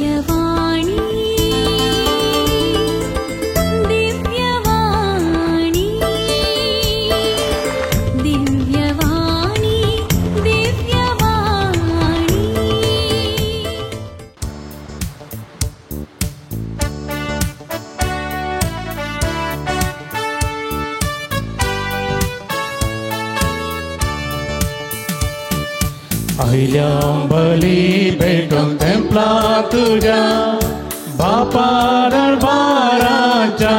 दिव्यवाणी दिव्यवाणी दिव्यवाणी दिव्यवाणी. आयल्या बली भेटूंक तेंपला तुज्या बापा दरबाराच्या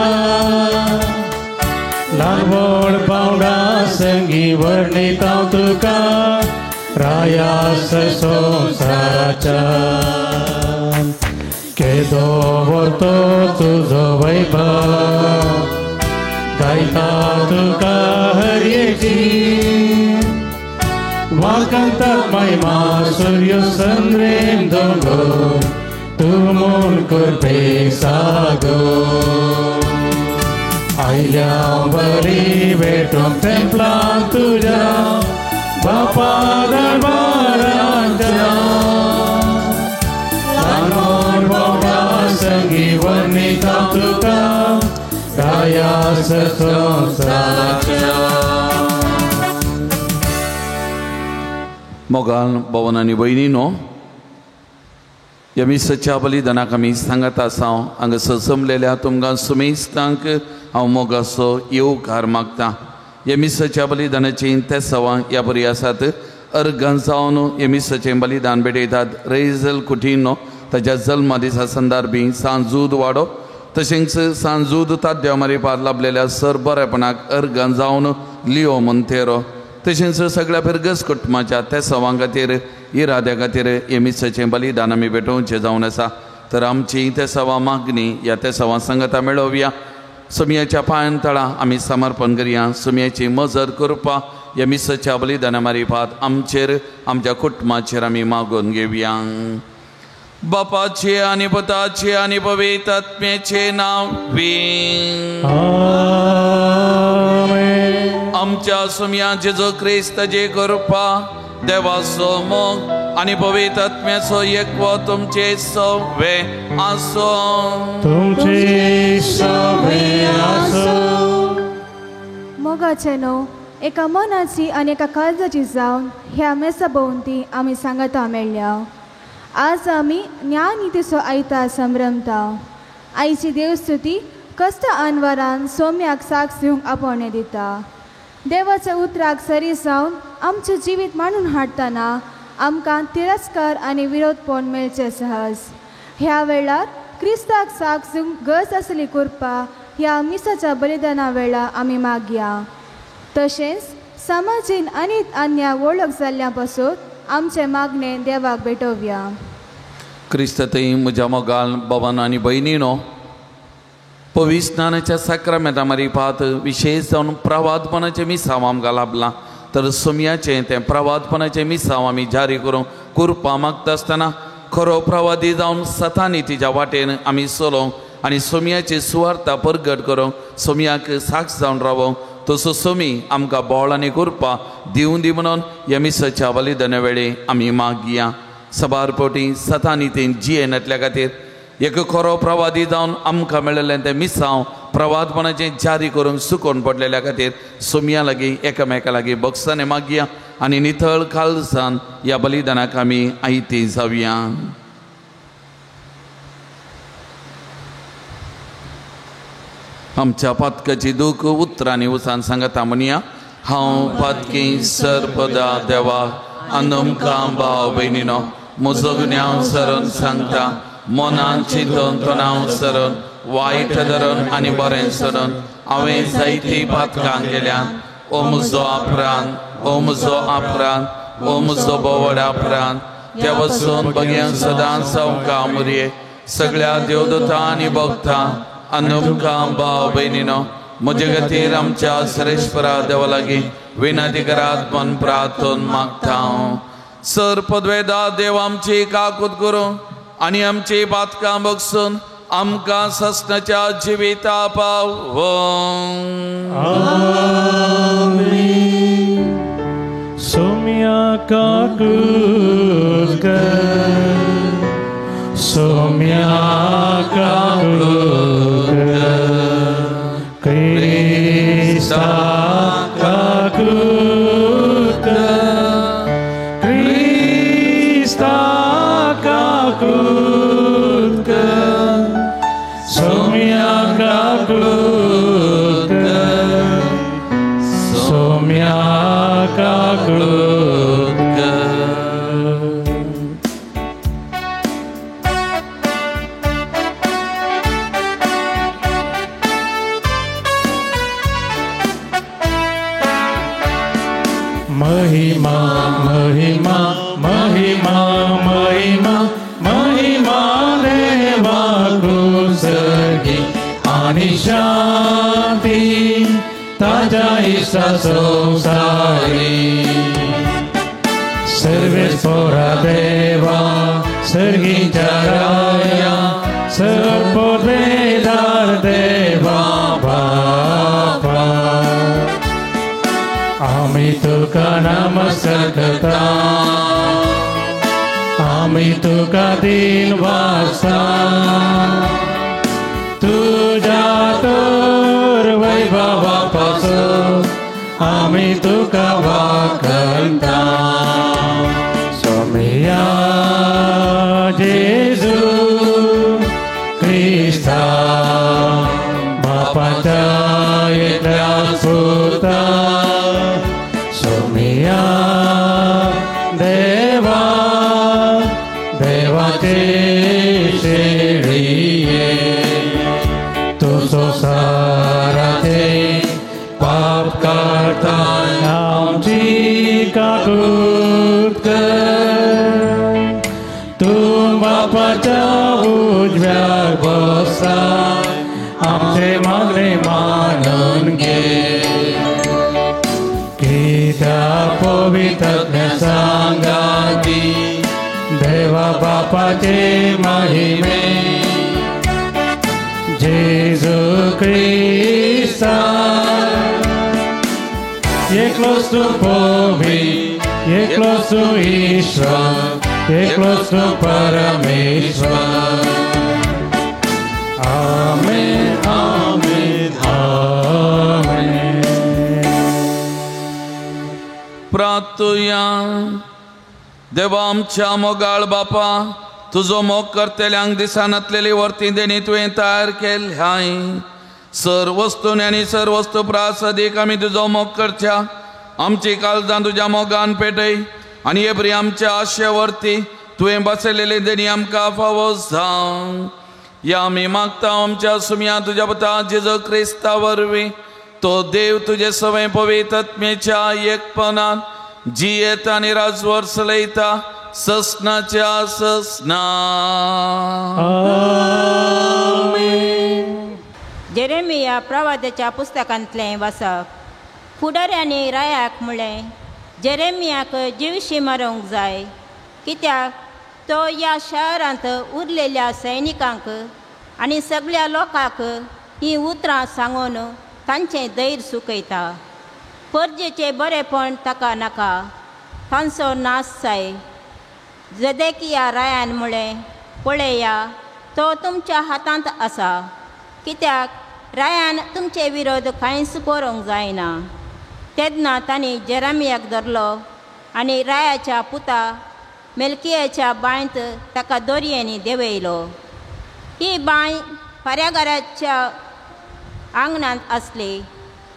ल्हान पावडा संगी वर्णिता तुका रायास संवसाराच्या केदो व्हरतो तुजो वैभव गायता तुका हरयेची वाकंतात महिमा सूर्य संद्रेम दोंगो तूं म्हूण करपे सागो. आयल्या बरी भेटूंक तेंपला तुज्या बापा दरबाराच्या ल्हान बाबा संगी वर्णिता तुका रायास संवसाराच्या. मोगाल भवन आनी भयणीनो, ह्या मिसाच्या बलिदानाक आमी सांगत आसा. हांगासर जमलेल्या तुमकां सुमेस्तांक हांव मोगाचो येवकार मागता. ह्या मिसाच्या बलिदानाची तेसावां ह्या बरी आसात. अर्गां जावन ह्या मिसाचें बलिदान भेटयतात. रेजल कुटिनो ताच्या जल्मा दिसा संदर्भी सांजूद वाडो तशेंच सांजूद ताद्या मारिपार लाभलेल्या सर बरेपणाक अर्गां जावन लियो मोंतेरो तशेंच सगळ्या फिरगस कुटुंबाच्या तेसावां खातीर इराद्या खातीर हे मिसाचें बलिदान आमी भेटोवचें जावन आसा. तर आमची तेसावां मागणी ह्या तेसावां सांगता मेळोवया. सुमयाच्या पांयान तळा आमी समर्पण करया. सुमयाची मजत करपा ह्या मिसाच्या बलिदाना मारिफात आमचेर आमच्या कुटुंबाचेर आमी मागून घेवया. बापाचे आनी पुताचे आनी पवित्र आत्म्याचे नांव. आमच्या सुमया जेजू क्रिस्ताचे कृपा देवाचो मोग आनी पवित्र आत्म्याचो एकवो तुमचे सवे आसूं. तुमचे सवे आसूं. मोगाचे न्हू एका मनाची आनी एका काळजाची जावन ह्या मेसा भोंवती आमी सांगता मेळ्ळ्या. आज आमी न्यायनितीचो आयतार संभ्रमता. आयची देवस्तुती कश्ट अनवरान सोम्याक साक्ष दिवंक आपोवणें दिता. देवाच्या उतराक सरी जावन आमचें जिवीत मांडून हाडटना आमकां तिरस्कार आनी विरोधपण मेळचें सहज. ह्या वेळार क्रिस्ताक साक्ष दिवंक गरज आसली कृपा ह्या मिसाच्या बलिदाना वेळार आमी मागया. तशेंच समाजीन आनी अन्या वळख जाल्ल्या पासून आमचें मागणें देवाक भेटोवया. क्रिस्ततय म्हज्या मोगाल बाबान आनी भयणीनो, पविस्नानाच्या साक्रामेंता मारिफात विशेश जावन प्रवादपणाचें मिसांव आमकां लाभलां. तर सुमयाचें तें प्रवादपणाचें मिसांव आमी जारी करूंक कृपा मागता आसतना खरो प्रवादी जावन सतानितीच्या वाटेन आमी चलोवंक आनी सोमयाची सुवार्ता परगट करूंक सोमयाक साक्ष जावन रावोंक तसो सोमी आमकां बोळ आनी कृपा दिवं दी म्हणून ह्या मिसाच्या बलिदाना वेळी आमी मागया. सबार पोटी सतानितीन जियेनातल्या खातीर एक खरो प्रवादी जावन आमकां मेळिल्लें तें मिसांव प्रवादपणाचें जारी करूंक सुकोवन पडलेल्या खातीर सोमया लागीं एकामेका लागीं बक्षाने मागया आनी नितळ काळजान ह्या बलिदानाक आमी आयती जावया. आमच्या पातकाची दूख उतरांनी उसान सांगता म्हणया. हांव पातकी सर्पदा देवा आनमकां भाव भयणीनो म्हजो गुन्यांव सरून सांगता. मनान चिंतून तणाव सरून वायट धरून आनी बरें सरून हांवें जायतीं पातकां केल्यात. ओ म्हजो आपरान, ओ म्हजो आपरान, ओ म्हजो बोवड आपरान, त्या वचून बगयान सदांच हांव मुरये सगळ्या देवदूतां आनी भक्तां अनुमकां भाव भयणीनो म्हजे खातीर आमच्या सरेश्वरा देवा लागीं विनंती करात मन प्रार्थून मागता. सर पदवेदा देव आमची काकूत करूं आनी आमची पातकां बगसून आमकां ससनाच्या जिविता पावों. आमेन. सोम्या काकूत कर, सोम्या काकूत क्रिस्ता काकूत क्रिस्ता काकूत सोम्या काकूत सोम्या काकूत. महिमा महिमा महिमा महिमा महिमा देवाकू सगी आणि शांती ताज्या इश्टा संसारी. सर्वेस्पोरा देवा सर्गीच्या राया सर्वपदेदार देवा बापा आम्ही तुका नमस्कार करता आम्ही तुका दिन वाजता तुझ्या तर वैभवापासून आम्ही तुका वाखणता. सोमिया जेजू क्रिस्ता बापाच्या एकल्या पुता सोमिया देवा देवाचे शेळिये तू संसाराचे पाप काडता आमची काकूत कर. तूं बापाच्या उजव्याक बसता आमचे मागणे मानून घे. कित्या पवित्र सांगाती देवा बापाचे महिमे जेजू क्रिस्ता एकलोच तूं पवित्र एकलोच तूं ईश्वर एकलोच तूं परमेश्वर. आमेन आमेन आमेन. प्रार्थुया. देवा आमच्या मोगाळ बापा तुजो मोग करतल्यांक दिसनातलेली वर्ती देणी तुवें तयार केल्ल्याय. सर वस्तून आनी सर वस्तू प्रासदीक आमी तुजो मोग करच्या आमची काळजां तुज्या मोगान पेटय आनी एबरी आमच्या आशे वर्ती तुवें बसयलेली देणी आमकां फावो जावं. या आमी मागता आमच्या सुमया तुज्या पुता जेजू क्रिस्ता वरवीं तो देव तुजे सवें पवित्रत्मेच्या एकपणान जियेता आनी राजवर चलयता ससनाच्या ससना. जेरेमिया प्रवादाच्या पुस्तकांतलें वाचप. फुडाऱ्यांनी रायाक म्हळें जेरेमियाक जिवशी मारूंक जाय कित्याक तो ह्या शहरांत उरलेल्या सैनिकांक आनी सगळ्या लोकांक हीं उतरां सांगून तांचें धैर्य सुकयता. परजेचें बरेंपण ताका नाका तांचो नाश जाय. जदेकिया रायान म्हळें पळया तो तुमच्या हातांत आसा कित्याक रायान तुमचे विरोध कांयच करूंक जायना. तेन्ना तांणी जेरेमियाक धरलो आनी रायाच्या पुता मेलकियाच्या बांयत ताका दोरयेंनी देंवयलो. ही बांय फार्यागाराच्या आंगणांत आसली.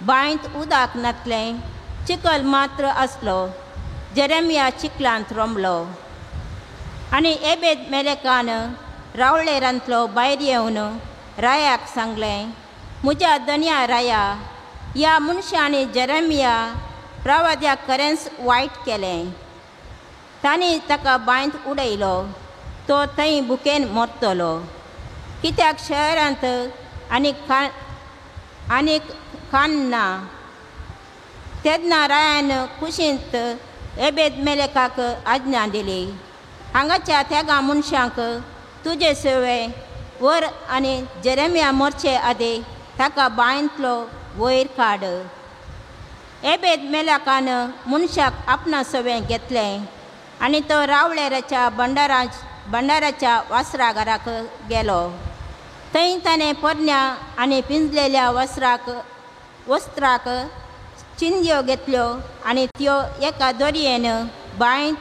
बांयत उदक नासलें चिखल मात्र आसलो. जेरेमिया चिखलांत रोमलो आनी एबेद मेलेकान रावळेरांतलो भायर येवन रायाक सांगलें म्हज्या धनया राया ह्या मनशांनी जेरेमिया प्रवाद्याक खरेंच वायट केलें. तांणी ताका बांयत उडयलो तो थंय भुकेन मरतलो कित्याक शहरांत आनी खाण ना. तेन्ना रायान कुशींत एबेद मेलेकाक आज्ञा दिली हांगाच्या त्यागा मनशांक तुजे सेवे वर आनी जेरेमिया मरचे आदी ताका बांयंतलो वयर काड. एबेद मेलाकान मनशाक आपणा सवें घेतलें आनी तो रावळेराच्या बंडारा भंडाराच्या वस्त्रागाराक गेलो. थंय ताणें पोरण्या आनी पिंजलेल्या वस्त्राक चिंदयो घेतल्यो आनी त्यो एका दोरयेन बांयत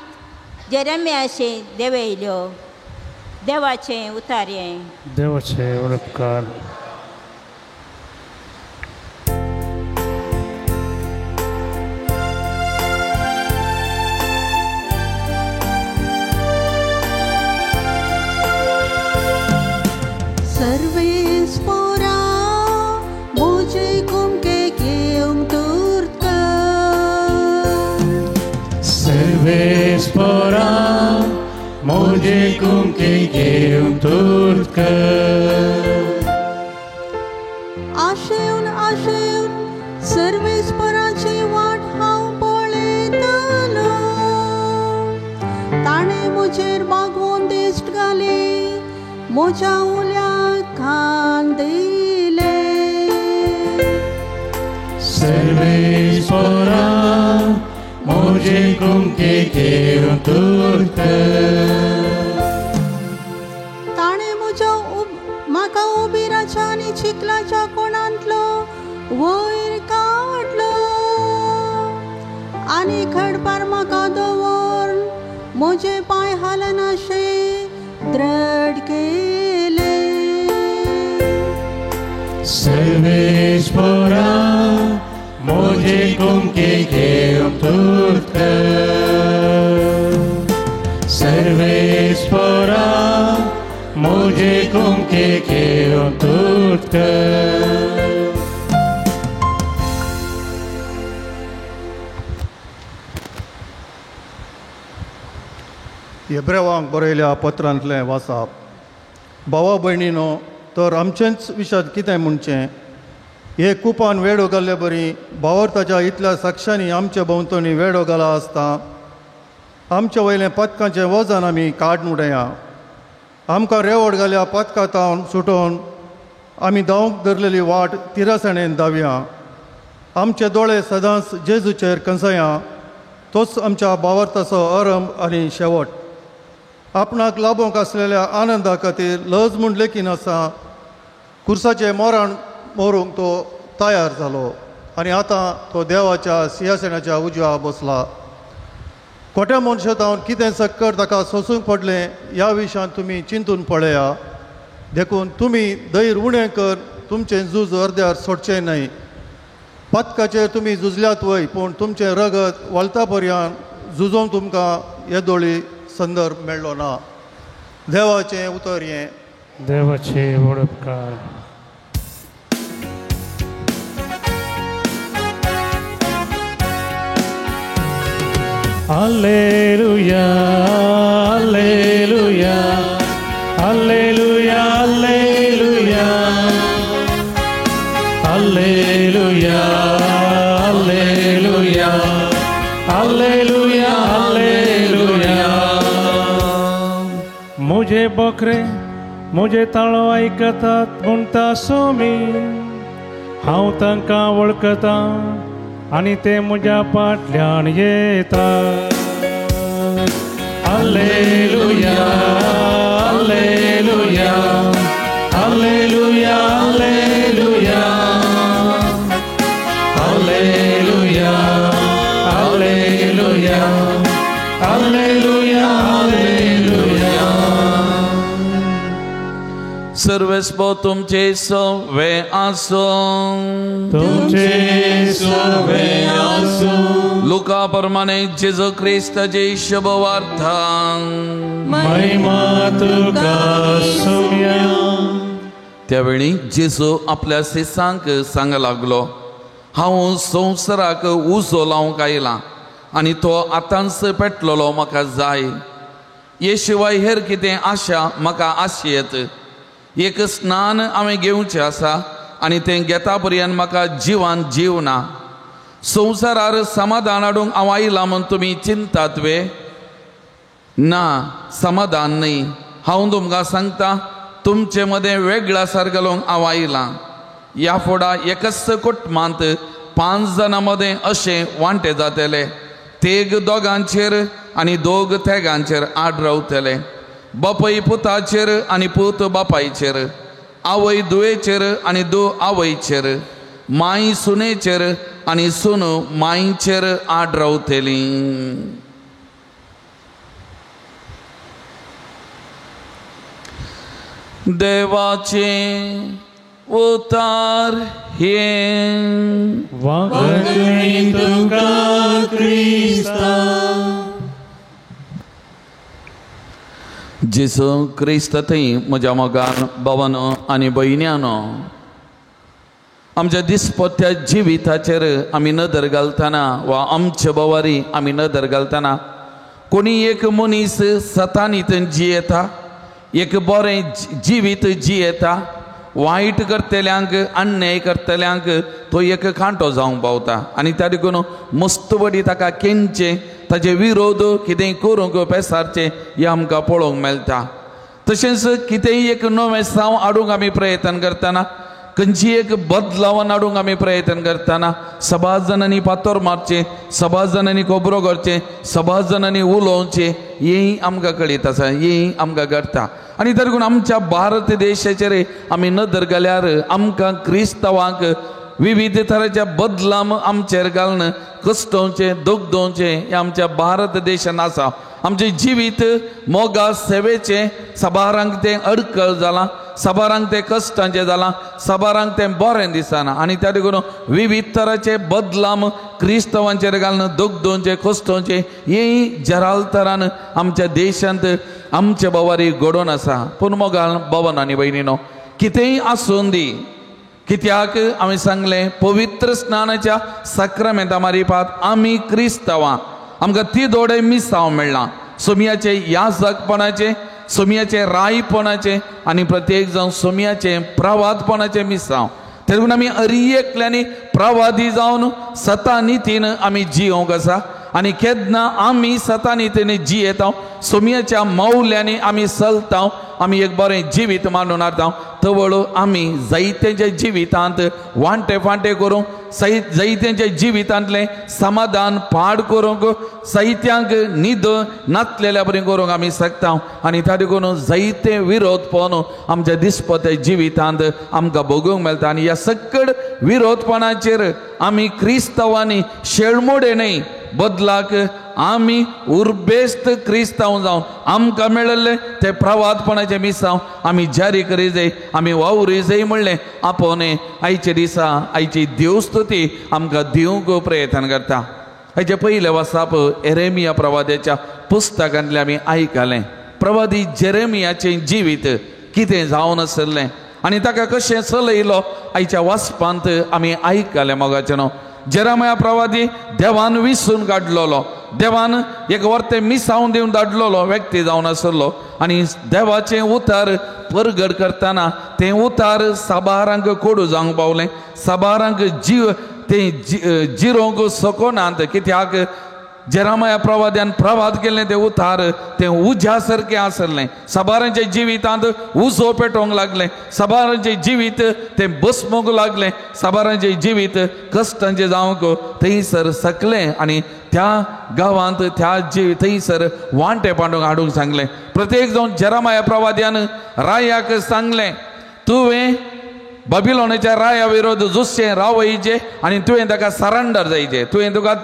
जेरेम्याशी देंवयल्यो. देवाचें उतारें. देवाचे उपकार. सर्वेस्पोरा मुझे कुमके घेवंक तुर्त सर्वेस्पोरा मुझे कुमके घेवंक तुर्त आशेवन आशेवन सर्वेस्पोराची वाट हांव पळयतलो. ताणें म्हजेर बागवोन दिश्ट घाली, म्हज्या उल्याक कान दिले. सर्वेस्पोरा मुझे कुमके घेवंक तुर्त ताणें म्हज्या म्हाका उबिराच्या आनी चिखलाच्या कोणांतलो वयर काडलो आनी खडपार म्हाका दवर म्हजे पांय हालनाशे दृढ केले. सर्वेस्पोरा मुझे कुमके घेवंक तुर्त सर्वेस्पोरा मुझे कुमके घेवंक तुर्त. एब्रेवांक बरयल्या पत्रांतलें वाचप. भावा भयणीनो, तर आमचेंच विशाद कितें म्हणचें? हे कुपान वेडो घाल्ले बरी भावार्थाच्या इतल्या साक्षांनी आमचे भोंवतणी वेडो घाला आसता आमचे वयलें पदकांचें वजन आमी काडून उडया. आमकां रेवड घाल्या पदकां तावन सुटोवन आमी धांवंक धरलेली वाट तिरासणेन धांवया. आमचे दोळे सदांच जेजूचेर कंसया, तोच आमच्या भावार्थाचो आरंभ आनी शेवट. आपणाक लाभोवंक आसलेल्या आनंदा खातीर लज म्हूण लेखिनासा कुर्साचें मरण मरूंक तो तयार जालो आनी आतां तो देवाच्या सिंहासनाच्या उजव्या बसला. खोट्या मनशां कितें सक्कर ताका सोसूंक पडलें ह्या विशयांत तुमी चिंतून पळया. देखून तुमी धैर्य उणें कर, तुमचें झूज अर्द्यार सोडचें न्हय. पदकाचेर तुमी झुजल्यात वय, पूण तुमचें रगत वळता पर्यंत झुजोवंक तुमकां येदोळी संदर्भ मेळ्ळो ना. देवाचें उतर हें. देवाचे व्हड उपकार. Alleluia, alleluia, alleluia, alleluia, alleluia, alleluia, alleluia, alleluia. मुझे बकरे मुझे ताळो आयकतात म्हणटा सोमी, हांव तांकां वळखतां आनी ते म्हज्या फाटल्यान येता. Alleluia, alleluia, alleluia, alleluia, alleluia, alleluia, alleluia, alleluia. सर्वेस्पो तुमचे सवे आसूं, तुमचे सवे आसूं. लुका प्रमाणे जेजू क्रिस्ताची शुभवार्ता. महिमा तुका सुम्या. त्यावेळी जेजू आपल्या शिसांक सांग लागलो, हांव संवसाराक उजो लावंक आयला आनी तो आतांच पेटलेलो म्हाका जाय. हे शिवाय हेर कितें आशा म्हाका आशयेत. एक स्नान हांवें घेवचें आसा आनी तें घेता पर्यंत म्हाका जिवान जीव ना. संवसारार समाधान हाडूंक हांव आयलां म्हूण तुमी चिंतात वे? ना, समाधान न्हय. हांव तुमकां सांगता, तुमचे मदें वेगळा सारकेलोंक हांव आयलां. ह्या फुडा एकच कुटुंबांत 5 जाणां मदें अशें वांटे जातले, तेग दोगांचेर आनी दोग तेगांचेर आड रावतले. बापय पुताचेर आनी पूत बापायचेर, आवय धुवेचेर आनी धूव आवयचेर, माय सुनेचेर आनी सून मायचेर आड रावतली. देवाचें उतार हें. वागणी तुका क्रिस्ता. जेजू क्रिस्त थंय म्हज्या मोगान भावानो आनी भयण्यानो, आमच्या दिसपट्ट्या जिविताचेर आमी नदर घालतना वा आमचे भोवारी आमी नदर घालतना कोणी एक मनीस सतानीत जियेता, एक बरें जिवीत जियेता, वायट करतल्यांक अन्याय करतल्यांक तो एक कांटो जावंक पावता आनी त्या देखून मस्तबडी ताका केंचें, ताजे विरोध कितेंय करूंक पेसारचें हें आमकां पळोवंक मेळटा. तशेंच कितेंय एक नवें साव हाडूंक आमी प्रयत्न करतना, खंयची एक बदलावन हाडूंक आमी प्रयत्न करतना सबाज जाणांनी फातर मारचें, सबाज जाणांनी खबरो करचें, सबाज जाणांनी उलोवचें हेंय आमकां कळीत आसा, हेंय आमकां घडटा. आनी देखून आमच्या भारत देशाचेर आमी नदर घाल्यार आमकां क्रिस्तांवांक विविध तरांच्या बदलाम आमचेर घालून कश्टोवचें, दुखदोवचें हें आमच्या भारत देशान आसा. आमचें जिवीत मोगा सेवेचें साबारांक तें अडकळ जालां, साबारांक तें कश्टांचें जालां, साबारांक तें बरें दिसना आनी त्या देखून विविध तरांचे बदलाम क्रिस्तांवांचेर घालून दुखदोवचें, कश्टोवचें हेंय जरालतरान आमच्या देशांत आमच्या भोवारी घडोवन आसा. पूण मोगान भवन आनी भयणीनो, कितेंय आसून दी, कित्याक आमी सांगलें पवित्र स्नानाच्या साक्रामेंता मारिपात आमी क्रिस्तांवां, आमकां ती दोडे मिसांव मेळ्ळां, सोमयाचें याजकपणाचें, सोमयाचें रायपणाचें आनी प्रत्येक जावन सोमयाचें प्रवादपणाचें मिसांव. तेन्ना आमी हरी एकल्यांनी प्रवादी जावन सता नितीन आमी जियोंक आसा आनी केन्ना आमी सता नितीन जियेता, सोमयाच्या मौल्यांनी आमी चलता, आमी एक बरें जिवीत मांडून हाडटा, तवळ आमी जायत्यांच्या जिवितांत वांटे फांटे करूंक, जायत्यांच्या जिवितांतलें समाधान पाड करूंक, साहित्यांक न्हीद नातलेल्या बरी करूंक आमी शकता आनी त्या देखून जायते विरोध पळोवन आमच्या दिसपट्ट्या जिवितांत आमकां भोगूंक मेळटा. आनी ह्या सकड विरोधपणाचेर आमी क्रिस्तांवांनी शेळमोडे न्हय, बदलाक आमी उर्बेस्त क्रिस्तांव जावन आमकां मेळिल्लें तें प्रवादपणाचें मिसांव आमी जारी करी जाय, आमी वावरी जाय म्हणलें आपोवणें आयचे दिसा आयची देवस्तुती आमकां दिवंक प्रयत्न करता. हाचे पयलें वाचप एरेमिया प्रवाद्याच्या पुस्तकांतलें आमी आयकलें. प्रवादी जेरेमियाचें जिवीत कितें जावन आशिल्लें आनी ताका कशें चलयलो आयच्या वाचपांत आमी आयकलें. मोगाचें न्हू, जेरेमिया प्रवादी देवान विसून काडलेलो, देवान एक वर्ते मिसावन दिवन धाडलेलो व्यक्ती जावन आसलो आनी देवाचें उतार परगट करतना तें उतार साबारांक कोडू जावंक पावलें, साबारांक जीव तें जिरोवंक शकनात, कित्याक जेरेमिया प्रवाद्यान प्रवाद केल्लें तें उतार तें उज्या सारकें आसलें. साबारांच्या जिवितांत उजो पेटोवंक लागलें, साबारांचें जिवीत तें बसमूंक लागलें, साबारांचें जिवीत कश्टांचें जावंक थंयसर सकलें आनी त्या गांवांत त्या जीव थंयसर वांटे पांडूंक हाडूंक सांगलें. प्रत्येक जावन जेरेमिया प्रवाद्यान रायाक सांगलें, तुवें बाबिलोनाच्या राया विरोध झुजचें रावयचें आनी तुवें ताका सरेंडर जायचें, तुवें तुका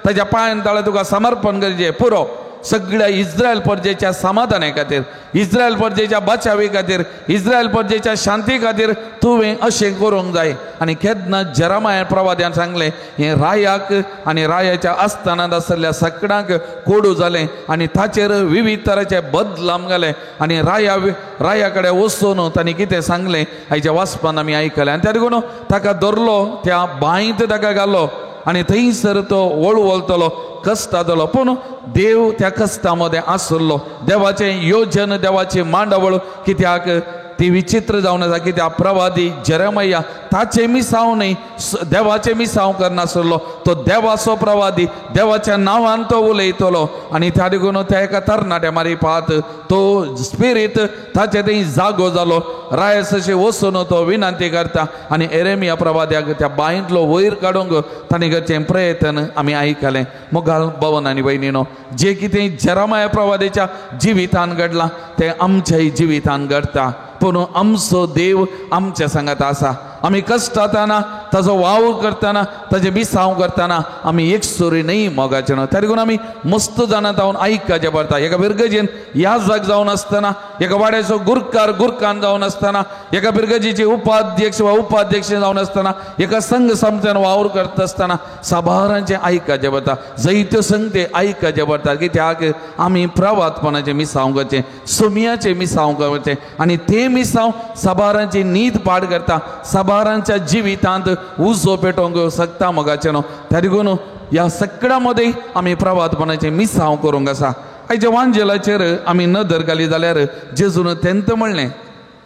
ताच्या पांयान ताळा तुका समर्पण करचें पुरो सगळ्या इस्रायल प्रजेच्या समाधाना खातीर, इस्रायल प्रजेच्या बचावी खातीर, इस्रायल प्रजेच्या शांती खातीर तुवें अशें करूंक जाय. आनी केन्ना जेरेमिया प्रवाद्यान सांगलें हें रायाक आनी रायाच्या आस्थानांत आशिल्ल्या सगळ्यांक कोडू जालें आनी ताचेर विविध तराचे बदलाम घाले आनी राया कडेन वचून तांणी कितें सांगलें हाच्या वाचपान आमी आयकलें. आनी त्या देखून ताका धरलो, त्या बांयत ताका घालो आनी थंयसर तो वळवळतलो, कश्टातलो. पूण देव त्या कश्टा मदें आसलो, देवाचें योजन, देवाची मांडावळ, कित्याक ती विचित्र जावन आसा की त्या प्रवादी जेरेमिया ताचें मिसांव न्हय, देवाचें मिसांव करनासलो, तो देवाचो प्रवादी, देवाच्या नांवान तो उलयतलो. आनी त्या देखून त्या एका तरणाट्या मारिपात तो स्पिरीत ताचे थंय जागो जालो. रायस अशें वचून तो विनंती करता आनी एरेमिया प्रवाद्याक त्या बांयंतलो वयर काडूंक ताणें करचें प्रयत्न आमी आयकलें. मोगाल भवन आनी भयणीनो, जें कितें जेरेमिया प्रवाद्याच्या जिवितान घडलां तें आमच्याय जिवितान घडटा. पूण आमचो देव आमच्या सांगात आसा. आमी कश्टातना ताजो वावर करतना ताजें मिसांव करतना आमी एकसुरी न्हय मोगाचें न्हू. तरी आमी मस्त जाणां जावन आयकचें पडटा. एका बिरगजेन याजक जावन आसतना, एका वाड्याचो गुरकार गुरकान जावन आसतना, एका बिरगजेचे उपाध्यक्ष वा उपाध्यक्ष जावन आसतना, एका संघ संस्थेन वावर करता आसतना साबारांचें आयकचें पडटा, जैत्यो संगते आयकचें पडटा. कित्याक आमी प्रवातपणाचें मिसांव करचें, सोमियाचें मिसांव करचें आनी तें मिसांव साबारांची न्हीद पाड करता, साबारांच्या जिवितांत उजो पेटोवंक शकता मोगाचें न्हू. तरी ह्या सगळ्या मदें आमी प्रवातपणाचें मिसांव करूंक आसा. आयच्या वांजेलाचेर आमी नदर घाली जाल्यार जेजून तेंत म्हणलें,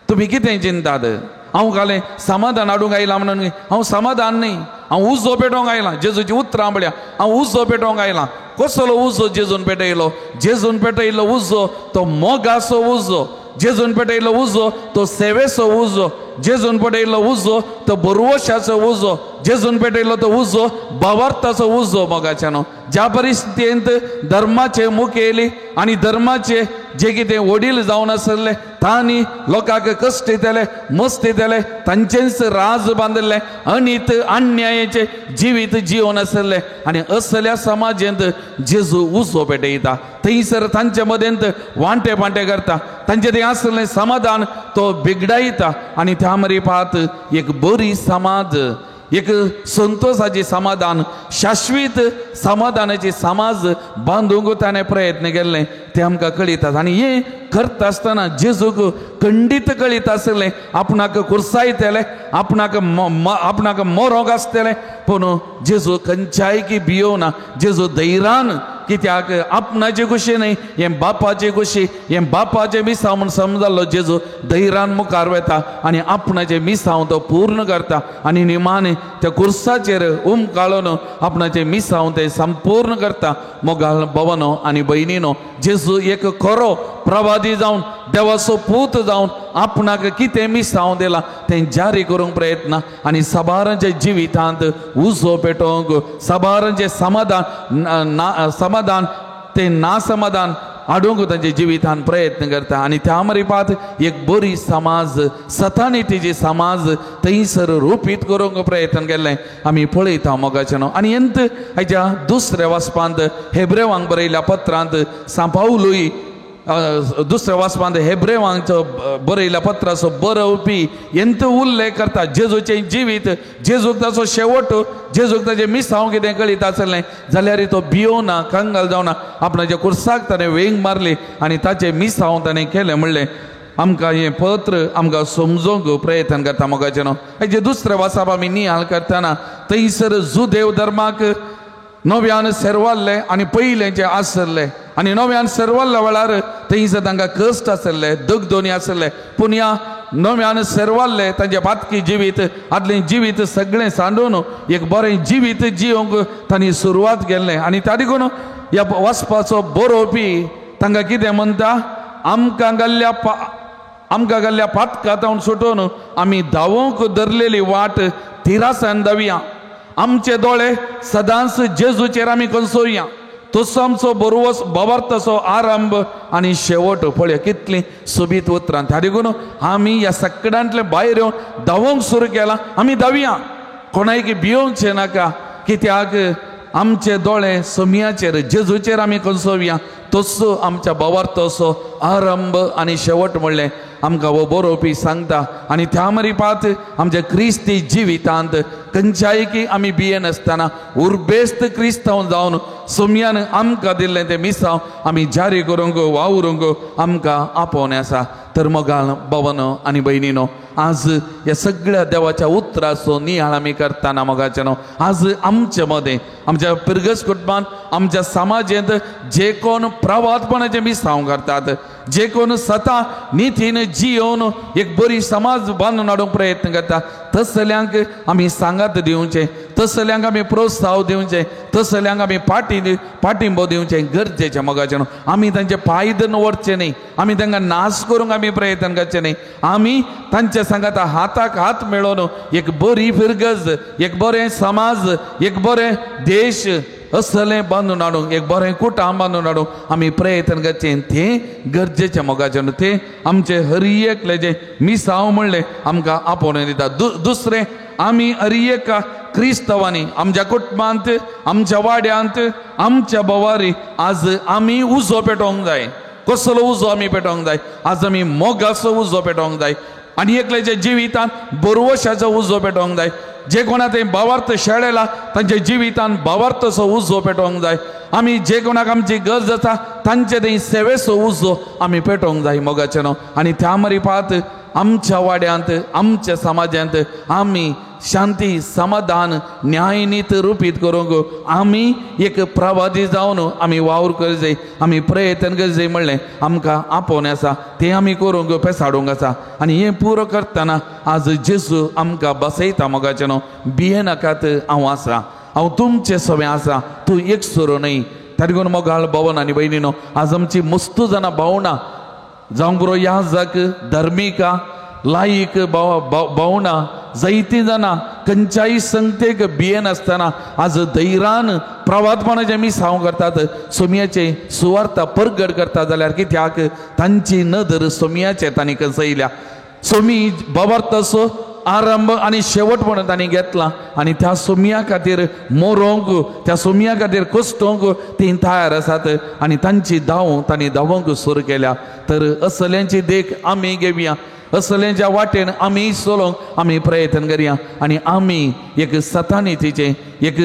तुमी कितें चिंतात? हांव घालें समाधान हाडूंक आयलां म्हणून हांव समाधान न्हय, हांव उजो पेटोवंक आयलां. जेजूची उतरां म्हळ्यार हांव उजो पेटोवंक आयलां. कसलो उजो जेजून पेटयलो? जेजून पेटयलो उजो तो मोगाचो उजो, जेजून पेटयलो उजो तो सेवेचो उजो, जेजून पेटयलो उजो तो बरवशाचो उजो, जेजून पेटयलो तो उजो भावार्थाचो उजो. मोगाच्या न्हू, ज्या परिस्थितींत धर्माचे मुखेली आनी धर्माचे जे कितें वडील जावन आसले तांणी लोकांक कश्ट दितले, मस्त दितले, तांचेंच राज बांदिल्लें, अनीत अन्यायाचें जिवीत जिवन आसलें आनी असल्या समाजेंत जेजू उजो पेटयता. थंयसर तांचे मदेंत वांटे पांटे करता, तांचे थंय आसलें समाधान तो बिगडायता आनी त्या मरिपात एक बरी समाज, एक संतोषाची समाधान, शाश्वीत समाधानाची समाज बांदूंक ताणें प्रयत्न केल्ले ते आमकां कळयतात. आनी हें करता आसतना जेजूक खंडीत कळीत आसलें आपणाक कुर्सायतले, आपणाक आपणाक मरोंक आसतलें, पूण जेजू खंयच्याय की भियोना. जेजू धैर्यान, कित्याक आपणाचे खुशी न्हय, हें बापाचे खुशी, हें बापाचें मिसांव म्हूण समजालो जेजू धैर्यान मुखार वता आनी आपणाचें मिसांव तो पूर्ण करता आनी निमाणें त्या कुर्साचेर उमकाळून आपणाचें मिसांव तें संपूर्ण करता. मोगाल भवनो आनी भयणीनो, जेजू एक खरो प्रवादी जावन देवाचो पूत जावन आपणाक कितें मिसांव दिलां तें जारी करूंक प्रयत्न आनी साबारांच्या जिवितांत उजो पेटोवंक, साबारांचें समाधान समाधान तें ना समाधान हाडूंक तांच्या जिवितान प्रयत्न करता. आनी त्या मरिपात एक बरी समाज, सतानितीची समाज थंयसर रुपीत करूंक प्रयत्न केल्लें आमी पळयता मोगाचें न्हू. आनी एंत हाच्या दुसऱ्या वाचपांत हेब्रेवांक बरयल्या पत्रांत सांत पावलूय दुसऱ्या वाचपांत हेब्रेवांचो बरयल्या पत्राचो बरोवपी एंत उल्लेख करता जेजूचें जिवीत, जेजूक ताचो शेवट, जेजूक ताचें मिसांव कितें कळीत आसलें जाल्यार तो भियोना, कंगाल जावना, आपणाच्या कुर्साक ताणें वेंग मारली आनी ताचें मिसांव ताणें केलें म्हणलें आमकां हें पत्र आमकां समजोवंक प्रयत्न करता मोगाचें न्हू. हाचें दुसरें वाचप आमी नियाळ करतना थंयसर जुदेव धर्माक नव्यान सेरवाल्ले आनी पयलें जें आसलें आनी नव्यान सेरवाल्ल्या वेळार थंयसर तांकां कश्ट आसले, दगदोनी आसले, पूण ह्या नव्यान सेरवाल्ले तांचे पातकी जिवीत, आदलें जिवीत सगळें सांडून एक बरें जिवीत जिवंक तांणी सुरवात केल्लें. आनी त्या देखून ह्या वाचपाचो बरोवपी तांकां कितें म्हणटा, आमकां घाल्ल्या पातकांत सुटून आमी धांवंक धरलेली वाट तिरासान धांवया, आमचे दोळे सदांच जेजूचेर आमी कंसोवया, तसो आमचो बरोवस भावार्थाचो आरंभ आनी शेवट. पळय कितलीं सोबीत उतरां. त्या देखून आमी ह्या सगळ्यांतले भायर येवन धांवंक सुरू केलां, आमी धांवया, कोणायक भियोवचें नाका, कित्याक आमचे दोळे सोमयाचेर जेजूचेर आमी कंसोवया, तसो आमच्या भावार्थाचो आरंभ आनी शेवट म्हणलें आमकां हो बरोवपी सांगता. आनी त्या मरिपात आमच्या क्रिस्ती जिवितांत खंयच्याय की आमी भियेनासतना उर्बेस्त क्रिस्तांव जावन सोमयान आमकां दिल्लें तें मिसांव आमी जारी करूंक वावरूंक आमकां आपोवणें आसा. तर मोगाळ भावानो आनी भयणीनो, आज ह्या सगळ्या देवाच्या उतराचो नियाळ आमी करतना मोगाच्यानो, आज आमचे मदें, आमच्या पिरगस कुटुंबान, आमच्या समाजेंत जे कोण प्रवादपणाचे मिसांव करतात, जे कोण सता नितीन जियोवन एक बरी समाज बांदून हाडूंक प्रयत्न करता, तसल्यांक आमी सांगात दिवचें, तसल्यांक आमी प्रोत्साहन दिवचें, तसल्यांक आमी पाठिंबो दिवचें गरजेचें मोगाचें. आमी तांचे पांय धरून वचचें न्ही, आमी तांकां नाश करूंक आमी प्रयत्न करचें न्ही. आमी तांच्या सांगाता हाताक हात मेळोवन एक बरी फिरगज, एक बरें समाज, एक बरें देश असलें बांदून हाडूंक, एक बरें कुटाम बांदून हाडूंक आमी प्रयत्न करचें, तें गरजेचें मोगाचें. तें आमचें हर एकलें जें मिसांव म्हणलें आमकां आपोवन दिता. दुसरें, आमी हर एका क्रिस्तांवांनी आमच्या कुटुंबांत, आमच्या वाड्यांत, आमच्या भोवारी आज आमी उजो पेटोवंक जाय. कसलो उजो आमी पेटोवंक जाय? आज आमी मोगाचो उजो पेटोवंक जाय आनी एकल्याच्या जिवितांत बरवशाचो उजो पेटोवंक जाय. जे कोणा ते भावार्थ शेळेला तांच्या जिवितांत भावार्थाचो उजो पेटोवंक जाय. आमी जे कोणाक आमची गरज आसा तांचे थंय सेवेचो उजो आमी पेटोवंक जाय मोगाचें न्हू. आनी त्या मरिपात आमच्या वाड्यांत, आमच्या समाजांत आमी शांती, समाधान, न्यायनीत रुपीत करूंक आमी एक प्रवादी जावन आमी वावर करचे, आमी प्रयत्न करचे म्हणलें आमकां आपोवणें आसा, तें आमी करूंक पेसाडूंक आसा. आनी हें पुरो करतना आज जेजू आमकां बसयता मोगाचें न्हू, भियेनाकात, हांव आसा, हांव तुमचें सवें आसा, तूं एकसुरो न्हय. ताका लागून मोगाळ भवन आनी भयणीनो, आज आमची मस्तू जाणां भावणां जावंक पुरो याजक, धर्मिका, लायक भावणां जायतीं जाणां खंयच्याय संगतेक भियेनासतना आज धैर्यान प्रवादपणाचें मिसांव करतात, सोमयाचें सुवार्ता परगट करतात. जाल्यार कित्याक तांची नदर सोमयाचेर तांणी कसयल्या. सोमी भावार्थाचो आरंभ आनी शेवट म्हणून तांणी घेतला आनी त्या सोमया खातीर मोरोंक, त्या सोमया खातीर कश्टोंक तीं तयार आसात आनी तांची धांव तांणी धांवंक सुरू केल्या. तर असल्यांची देख आमी घेवया, असल्यांच्या वाटेन आमी चलोवंक आमी प्रयत्न करया आनी आमी एक सतानितीचें, एक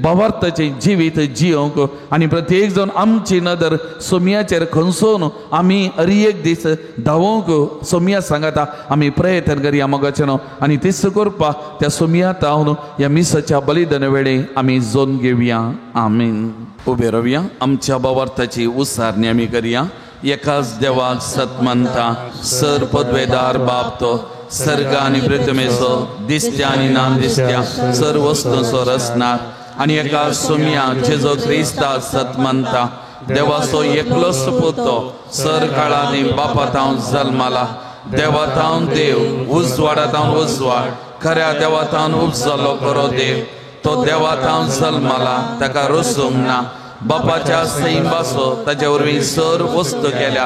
भावार्थाचें जिवीत जियोवंक आनी प्रत्येक जण आमची नदर सोमयाचेर खंसोवन आमी हर एक दीस धांवंक सोमया सांगाता आमी प्रयत्न करया मोगाचें न्हू. आनी तीच करपाक त्या सोमया तावन ह्या मिसाच्या बलिदाना वेळे आमी जोन घेवया. आमीन. उबे रावया, आमच्या भावार्थाची उसारणी आमी करया. एकाच देवाक सत मानता, सर पदवेदार बाप तो, सर्ग आनी पृथ्वेचो, दिसत्या आनी ना दिसत्या सर वस्तूंचो रचणार, आनी एका सोम्या जेजो क्रिस्ता सत मानता, देवाचो एकलोच पूत तो, सर काळांनी बापा तावन जल्माला, देवा तावन देव, उजवाडा तावन उजवाड, खऱ्या देवा तावन उपजलो खरो देव, तो देवा तावन जल्माला, ताका रसूंक ना, बापाच्या सैंबासो ताचे वरवीं सर वस्तू केल्या,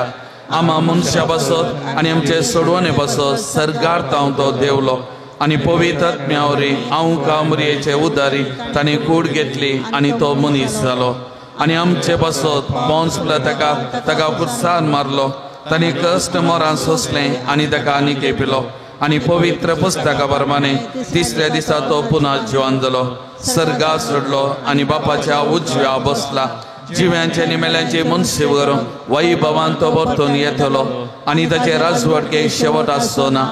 आमा मनशा पासत आनी आमचे सोडवणे पासत सर्गार तावन तो देवलो आनी पवित्र आत्म्या वरवीं हांव कामरियेचे उदारी ताणें कूड घेतली आनी तो मनीस जालो आनी आमचे पासत पोंस ताका ताका कुर्सान मारलो, ताणें कश्ट मरान सोंसलें आनी ताका आनी केपिलो आनी पवित्र पुस्तका प्रमाणे तिसऱ्या दिसा तो पुनः जिवन जालो, सर्गा सोडलो आनी बापाच्या उजव्या बसला, जिव्यांचे आनी मेल्यांचे मनशे करून वैभवान तो परतून येतलो आनी ताचे राजवटके शेवट आसचो ना.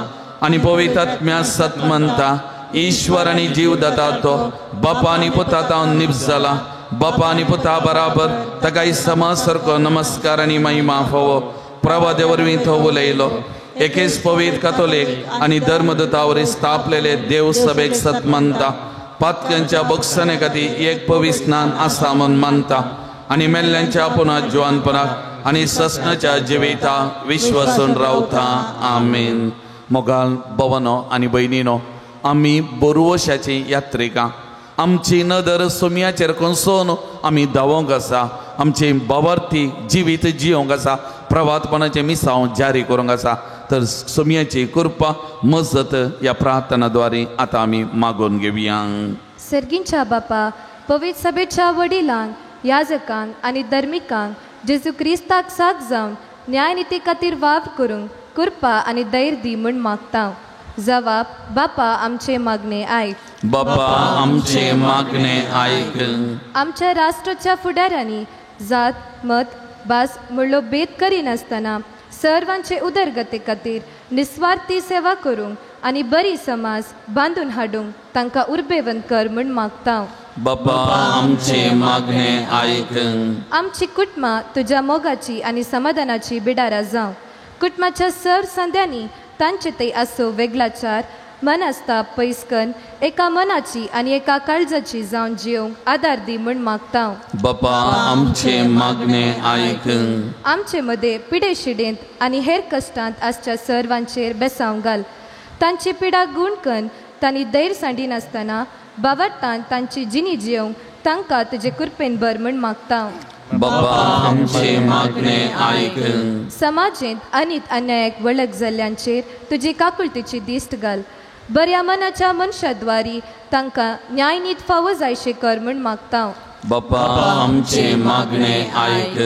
आनी पवित्र आत्म्या सत मानता, ईश्वर आनी जीव दाता तो, बापा आनी पुता तावन निप्स जाला, बापा आनी पुता बराबर ताका समाज सारको नमस्कार आनी महिमा फावो. प्रवादे वरवीं तो उलयलो, एकेच पवित्र कातोलीक आनी धर्मदूता वरवीं स्थापलेले देव सभेक सत मानता, पातक्यांच्या बक्षणे खातीर एक पवित्र स्नान आसा म्हूण मानता आनी मेल्ल्यांच्या पुनः जिवानपणाक आनी ससनाच्या जिविता विश्वासून रावता. आमीन. मोगाल भवनो आनी भयणीनो, आमी बोरवशाची यात्रिकां, आमची नदर सोमयाचेर कोसोवन आमी धांवंक आसा, आमचे भावार्थी जिवीत जियोंक आसा, प्रवातपणाचें मिसांव जारी करूंक आसा. तर सोमयाची कृपा मजत ह्या प्रार्थना द्वारे आतां आमी मागून घेवया. सर्गींच्या बापा, पवित्र सभेच्या वडिलांक, याजकांक आनी धर्मिकांक जेजू क्रिस्ताक साक जावन न्यायनिती खातीर वावर करूंक कृपा आनी धैर्य दी म्हूण मागता. जवाब, बापा आमचे मागणे आयक. बापा आमचे मागणे आयक. आमच्या राष्ट्राच्या फुडाऱ्यांनी जात, मत, भास म्हणलो भेद करिनासतना सर्वांचे उदरगते खातीर निस्वार्थी सेवा करूंक आनी बरी समाज बांदून हाडूंक तांकां उर्बेवंत कर म्हूण मागता. बापा आमचे मागणे आयक. आमची कुटुंबां तुज्या मोगाची आनी समाधानाची बिडारा जावं. कुटुंबाच्या सर संद्यांनी तांचे थंय आसो वेगळाचार मनस्ताप पयस कन्न एका मनाची आनी एका काळजाची जावन जिवंक आदार दी म्हूण मागता. बापा आमचे मागणे आयक. आमचे मदें पिडे शिडेंत आनी हेर कश्टांत आसच्या सर्वांचेर बेसांव घाल. तांची पिडा गूण कन्न तांणी धैर्य सांडिनासतना बावडटान तांची जिणी जिवंक तांकां तुजे कृपेन भर म्हूण मागता. बाबा आमचे मागणे आयक. समाजेंत अनीत अन्यायाक वळख जाल्ल्यांचेर तुजी काकुळतीची दिश्ट घाल. बऱ्या मनाच्या मनशाद्वारी तांकां न्यायनीत फावो जायशे कर म्हूण मागता. बापा आमचे मागणे आयक.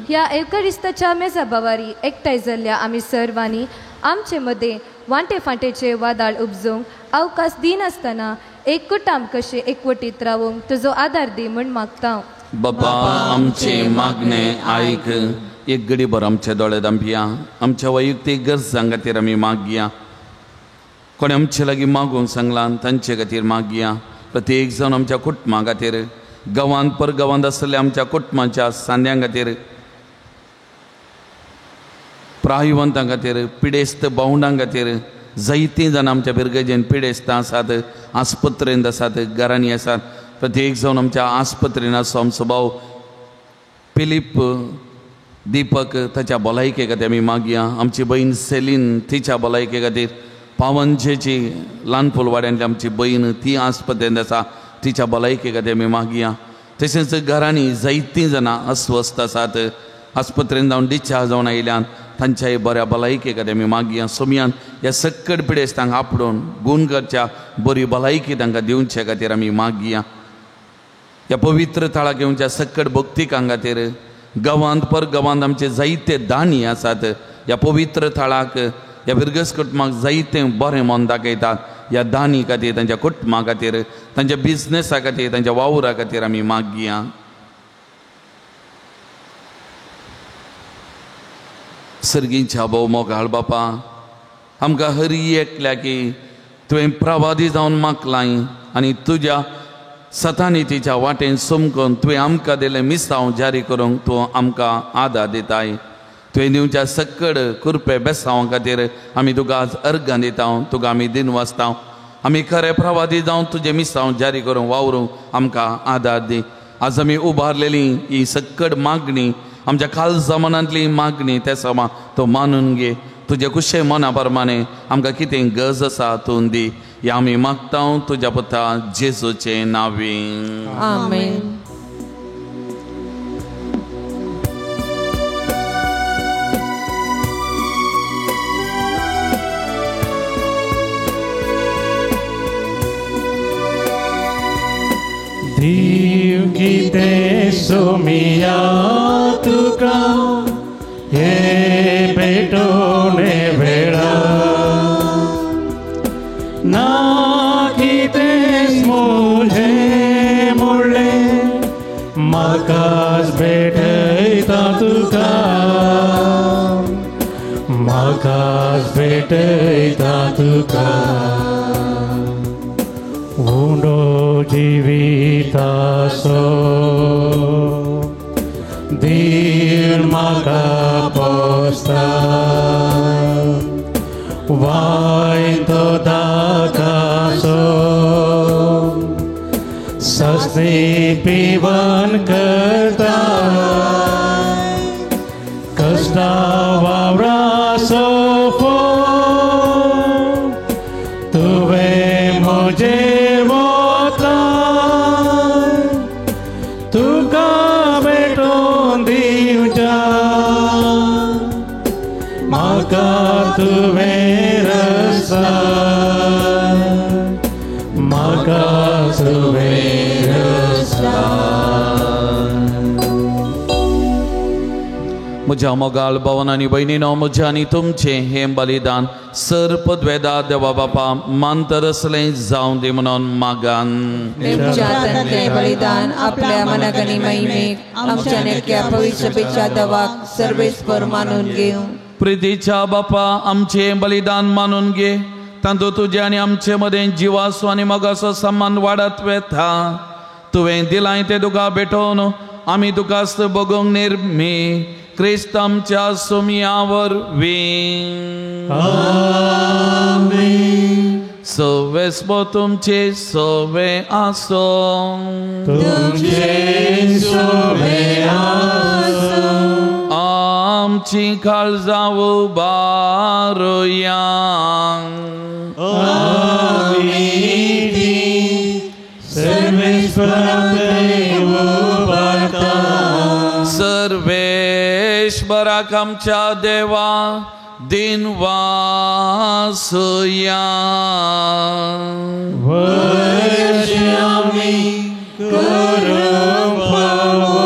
ह्या एवकरिस्ताच्या मेजा बावारी एकठांय जाल्ल्या आमी सर्वांनी आमचे मदें वांटे फांटेचे वादाळ उपजोवंक अवकाश दिनासतना एक कुटाम कशें एकवटीत रावूंक तुजो आदार दी म्हूण मागता. बापा आमचे मागणे आयक. एक गडीभर आमचे दोळे दांपया. आमच्या वैयक्तीक गरजां खातीर आमी मागया. कोणें आमचे लागीं मागूंक सांगलां तांचे खातीर मागया. प्रत्येक जावन आमच्या कुटुंबा खातीर, गांवांत परगांवांत आसलेल्या आमच्या कुटुंबाच्या सांद्यां खातीर, प्रायवंतां खातीर, पिडेस्त भावंडां खातीर, जायतीं जाणां आमच्या पिरगजेन पिडेस्तां आसात, आस्पत्रेंत आसात, घरांनी आसात. प्रत्येक जावन आमच्या आस्पत्रेन आसो आमचो भाव फिलीप दीपक ताच्या भलायके खातीर आमी मागया. आमची भयण सेलीन तिच्या भलायके खातीर, पावनजेची ल्हान फुलवाड्यांतली आमची भयण ती आस्पत्रेंत आसा तिच्या भलायके खातीर आमी मागया. तशेंच घरांनी जायतीं जाणां अस्वस्थ आसात, आस्पत्रेंत जावन डिस्चार्ज जावन आयल्यान तांच्याय बऱ्या भलायके खातीर आमी मागया. सोमयान ह्या सक्कड पिडेस्तांक आपडून गूण करच्या बरी भलायकी तांकां दिवचे खातीर आमी मागया. ह्या पवित्र थळाक येवच्या सक्कड भक्तिकां खातीर, गांवांत पर गांवांत आमचे जायते दानी आसात, ह्या पवित्र थळाक ह्या बिरगस कुटुंबाक जायते बरें मन दाखयतात. ह्या दानी खातीर, तांच्या कुटुंबा खातीर, तांच्या बिजनेसा खातीर, तांच्या वावरा खातीर आमी मागया. सर्गीच्या भोव मोगाळ बापा, आमकां हरी एकल्या की तुवें प्रवादी जावन मागलाय आनी तुज्या सतानितीच्या वाटेन समकून तुवें आमकां दिलें मिसांव जारी करूंक तूं आमकां आदार दिताय. तुवें दिवच्या सक्कड कुरपे बेसांव खातीर आमी तुका आज अर्गां दिता, तुका आमी दिन वाचता. आमी खरे प्रवादी जावन तुजें मिसांव जारी करूंक वावरूंक आमकां आदार दी. आज आमी उबारलेली ही सक्कड मागणी, आमच्या खालसा मनांतली मागणी त्या समा तो मानून घे. तुजे कुशे मना प्रमाणे आमकां कितें गरज आसा तूं दी. ह्या आमी मागता तुज्या पुता जेजूचे नांवे. आमेन. दीव कितें सोमिया तुका हे भेटोणे वेळा, ना कितें मुझे मुळ्ळें म्हाकाच भेटयता तुका, म्हाकाच भेटयता तुका. उंडो जिवितासो धीर म्हाका पोसता, वायतो दाकासो सस्ती पिवन करता, कसता वावरासो तुवें म्हजे तुवें रसा, म्हाका तुवें रसा. म्हज्या मोगाळ भावन आनी भयणीनो, म्हज्या आनी तुमचें हें बलिदान सर पदवेदा देवा बापा मानतर असलें जावं दी म्हणून मागान. बलिदान आपल्या मनाक आनी महिमेक आमच्या नेटक्या पवित्र सभेच्या देवाक सर्वेस्पर मानून घेवं. प्रितीच्या बापा आमचें बलिदान मानून घे तांतूत तुजें आनी आमचे मदें जिवासो आनी मोगाचो सन्मान वाडत वेता. तुवें दिलां तें तुका भेटोवन आमी तुका बगोवंक निर्मी क्रिस्त आमच्या सुमया वरवीं. सवेस्पो तुमचे सवे आसो तुमचे सवे आसो. आमची काळजां उबारुया आमी ती सर्वेश्वराक उबारता. सर्वेश्वराक आमच्या देवा दिन वासुया आमी करूंक फावो.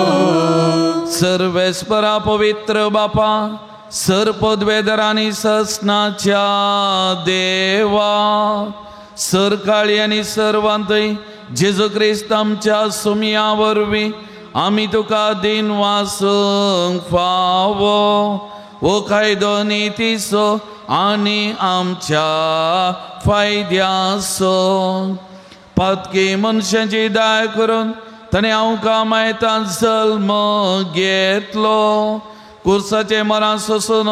सर्वेस्परा पवित्र बापा सर्पद्वेदरांनी ससनाच्या देवा सरकाळी आनी सर्वांतय जेजू क्रिस्त आमच्या सुमया वरवीं आमी तुका दिन वासूंक फावो. ओ कायदो नितीचो आनी आमच्या फायद्याचो पातकी मनशांची दाय करून ताणें आमकां मायतान जल्म घेतलो. कुर्साचें मरण सोसून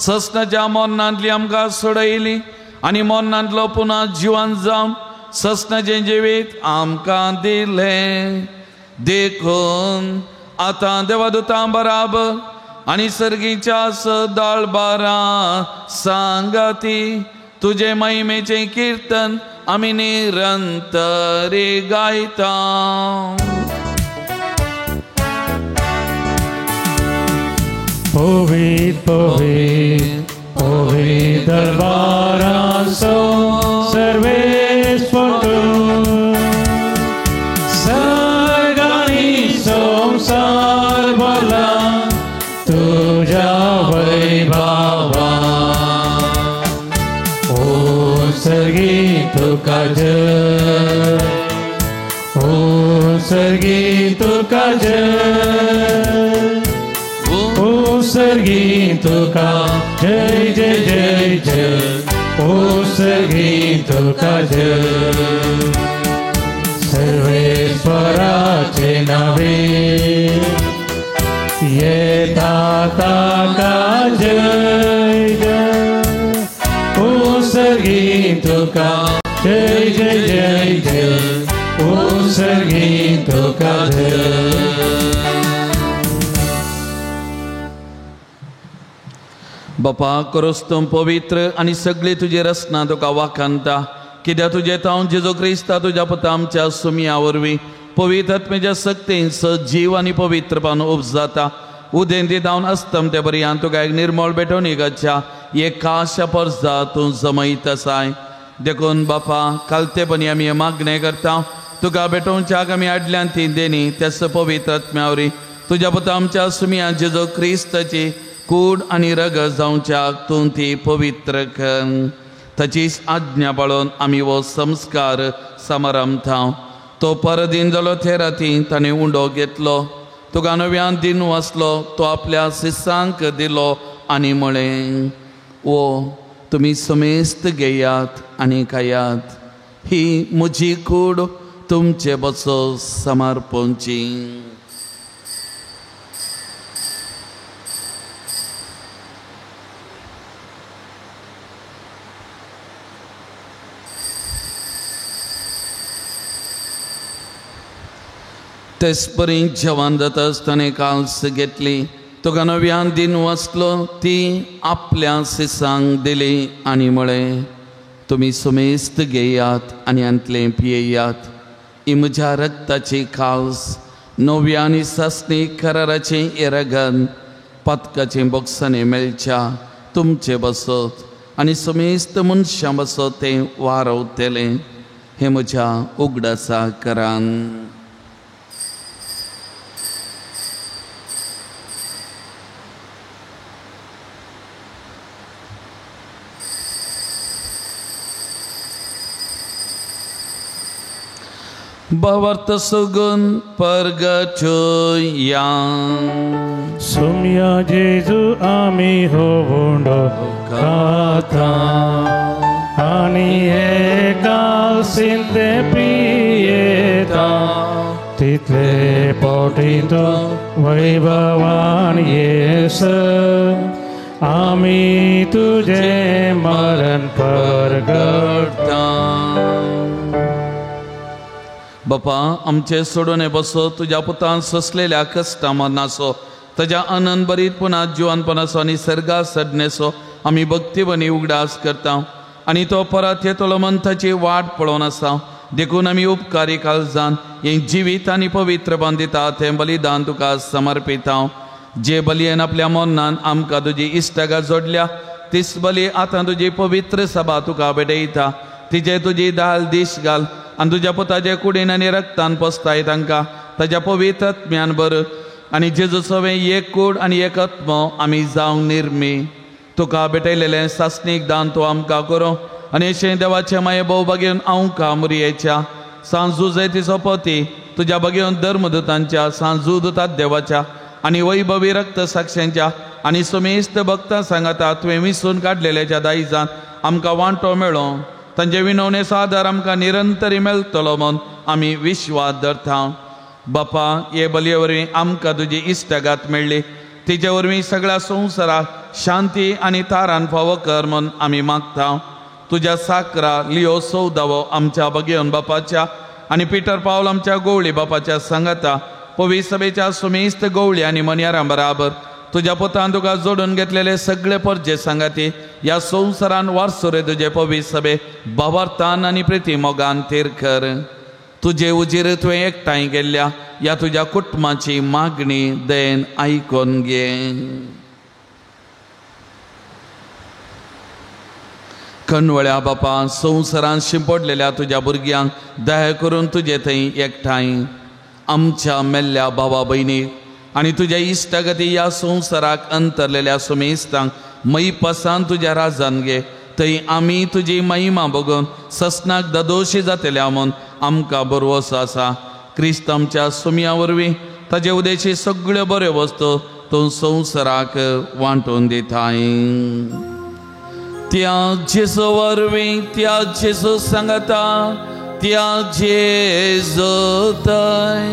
ससनाच्या मरणांतली आमकां सोडयली आनी मरणांतलो पुना जिवन जावन ससनाचें जिवीत आमकां दिलें. देखून आतां देवादुतां बराबर आनी सर्गीच्या सदाळबारां सांगाती तुजे महिमेचें किर्तन आमी निरंतरी गायता. पवित्र पवित्र पवित्र दरबारासो सर्वेस्पर सर्गानी संसार भरला तुझ्या वैभवा. ओ सर्गी तुका जय ओ सर्गी तुका जय ओ सर्गी तुका जय जय जय जय ओ सर्गी तुका जय. सर्वेश्वराचे नावे येता ताका जय जय ओ सर्गी तुका जय जय जय जय ओ सर्गी तुका जय. बापा करोस्तम पवित्र आनी सगळी तुजी रचना तुका वाखाणता कित्याक तुजें तावन जेजू क्रिस्ता तुज्या पुता आमच्या सुमया वरवीं पवित्र आत्म्याच्या सक्तीन सजीव आनी पवित्रपण उपजाता. उदेंती धावन अस्तमते पर्यंत तुका एक निर्मळ भेटोवन गच्छा एक खास परजा तूं जमयत आसाय. देखून बापा कालतेपणी आमी हें मागणें करता तुका भेटोवच्याक आमी आडल्यान ती देणी त्याच पवित्र आत्म्या वरवीं तुज्या पुता आमच्या सुमया जेजू क्रिस्ताची कूड आनी रगत जावच्याक तूं ती पवित्र कर. ताचीच आज्ञा पाळून आमी हो संस्कार समारंभता. तो परदीन जालो ते राती ताणें उंडो घेतलो तुका नव्यान दिन वाचलो तो आपल्या शिसांक दिलो आनी म्हळें ओ तुमी समेस्त घेयात आनी खायात ही म्हजी कूड तुमचे बसो समर्पणची. तेचपरी जेवण जाता आसतना काल्स घेतली तुका नव्यान दिन वाचलो ती आपल्या शिसांक दिली आनी म्हळें तुमी समेस्त घेयात आनी हांतलें पियेयात ही म्हज्या रक्ताची काल्स नव्या आनी सासणी कराराचें येरगन पातकाचें बोक्सांनी मेळच्या तुमचे बसत आनी समेस्त मनशां बसत तें वारवतलें हें म्हज्या उगडासा करान. भावार्थ सगून परगटया. सोम्या जेजू आमी हो उंडो खाता आनी एका सिंते पियेता तितले पोटी तो वैभवान येस आमी तुझे मरण परगटता. बापा आमचे सोडून बसो तुज्या पुतान सोंसलेल्या कश्टा मरणाचो ताज्या आनंद बरीत पुना जिवानपणाचो आनी सर्गा सडणेचो आमी भक्तीवनी उगडास करता आनी तो परत येतलो म्हण ताची वाट पळोवन आसा. देखून आमी उपकारी काळजान हें जिवीत आनी पवित्र बांदिता तें बलिदान तुका समर्पिता. जे बलयेन आपल्या मरणान आमकां तुजी इश्टागात जोडल्या तीच बली आतां तुजी पवित्र सभा तुका भेटयता. तिजे तुजी दाल दीस घाल आनी तुज्या पुताचे कुडीन आनी रक्तान पोसताय तांकां ताज्या पवित्र आत्म्यान बर आनी जेजू सवें एक कूड आनी एक आत्मो आमी जावंक निर्मी. तुका भेटयलेलें सासणीक दान तूं आमकां करूं आनी अशें देवाचें माये भोव बगेवन आमकां मुरयेच्या सांजू जैतीचो पती तुज्या बगेवन धर्मदूतांच्या सांजू दुतात देवाच्या आनी वैभवी रक्त साक्षांच्या आनी सुमेस्त भक्तां सांगाता तुवें विसून काडलेल्याच्या दायजान आमकां वांटो मेळो. तांचे विनवणेचो आदार आमकां निरंतरी मेळटलो म्हूण आमी विश्वास धरता. बापा हे बलये वरवीं आमकां तुजी इश्टागात मेळ्ळी तिचे वरवीं सगळ्या संवसाराक शांती आनी तारान फावो कर म्हूण आमी मागता. तुज्या साकरा लियो सौदावो आमच्या बगेवन बापाच्या आनी पिटर पावल आमच्या गोवळी बापाच्या सांगाता पवित्र सभेच्या सुमेस्त गोवळी आनी मनयारां बराबर तुज्या पुतान तुका जोडून घेतलेले सगळे परजे सांगाती ह्या संवसारान वारसुरे तुजे पवित्र सभे भावार्थान आनी प्रिती मोगान थीर कर. तुजे उजीर तुवें एकठांय केल्ल्या ह्या तुज्या कुटुंबाची मागणी दयेन आयकून घे. कणवळ्या बापा संवसारान शिंपडलेल्या तुज्या भुरग्यांक दया करून तुजे थंय एकठांय आमच्या मेल्ल्या भावा भयणीक आनी तुज्या इश्टागती ह्या संवसाराक अंतरलेल्या सुमेस्तांक मैपासान तुज्या राजान घे. थंय आमी तुजी महिमा बगून ससनाक ददोशी जातल्या म्हूण आमकां भरवंसो आसा. क्रिस्त आमच्या सुमया वरवीं ताजे उदेशी सगळ्यो बऱ्यो वस्तू तूं संवसाराक वांटून दिताय. त्या जेजू वरवीं त्या जेजू सांगता त्या जेजू थंय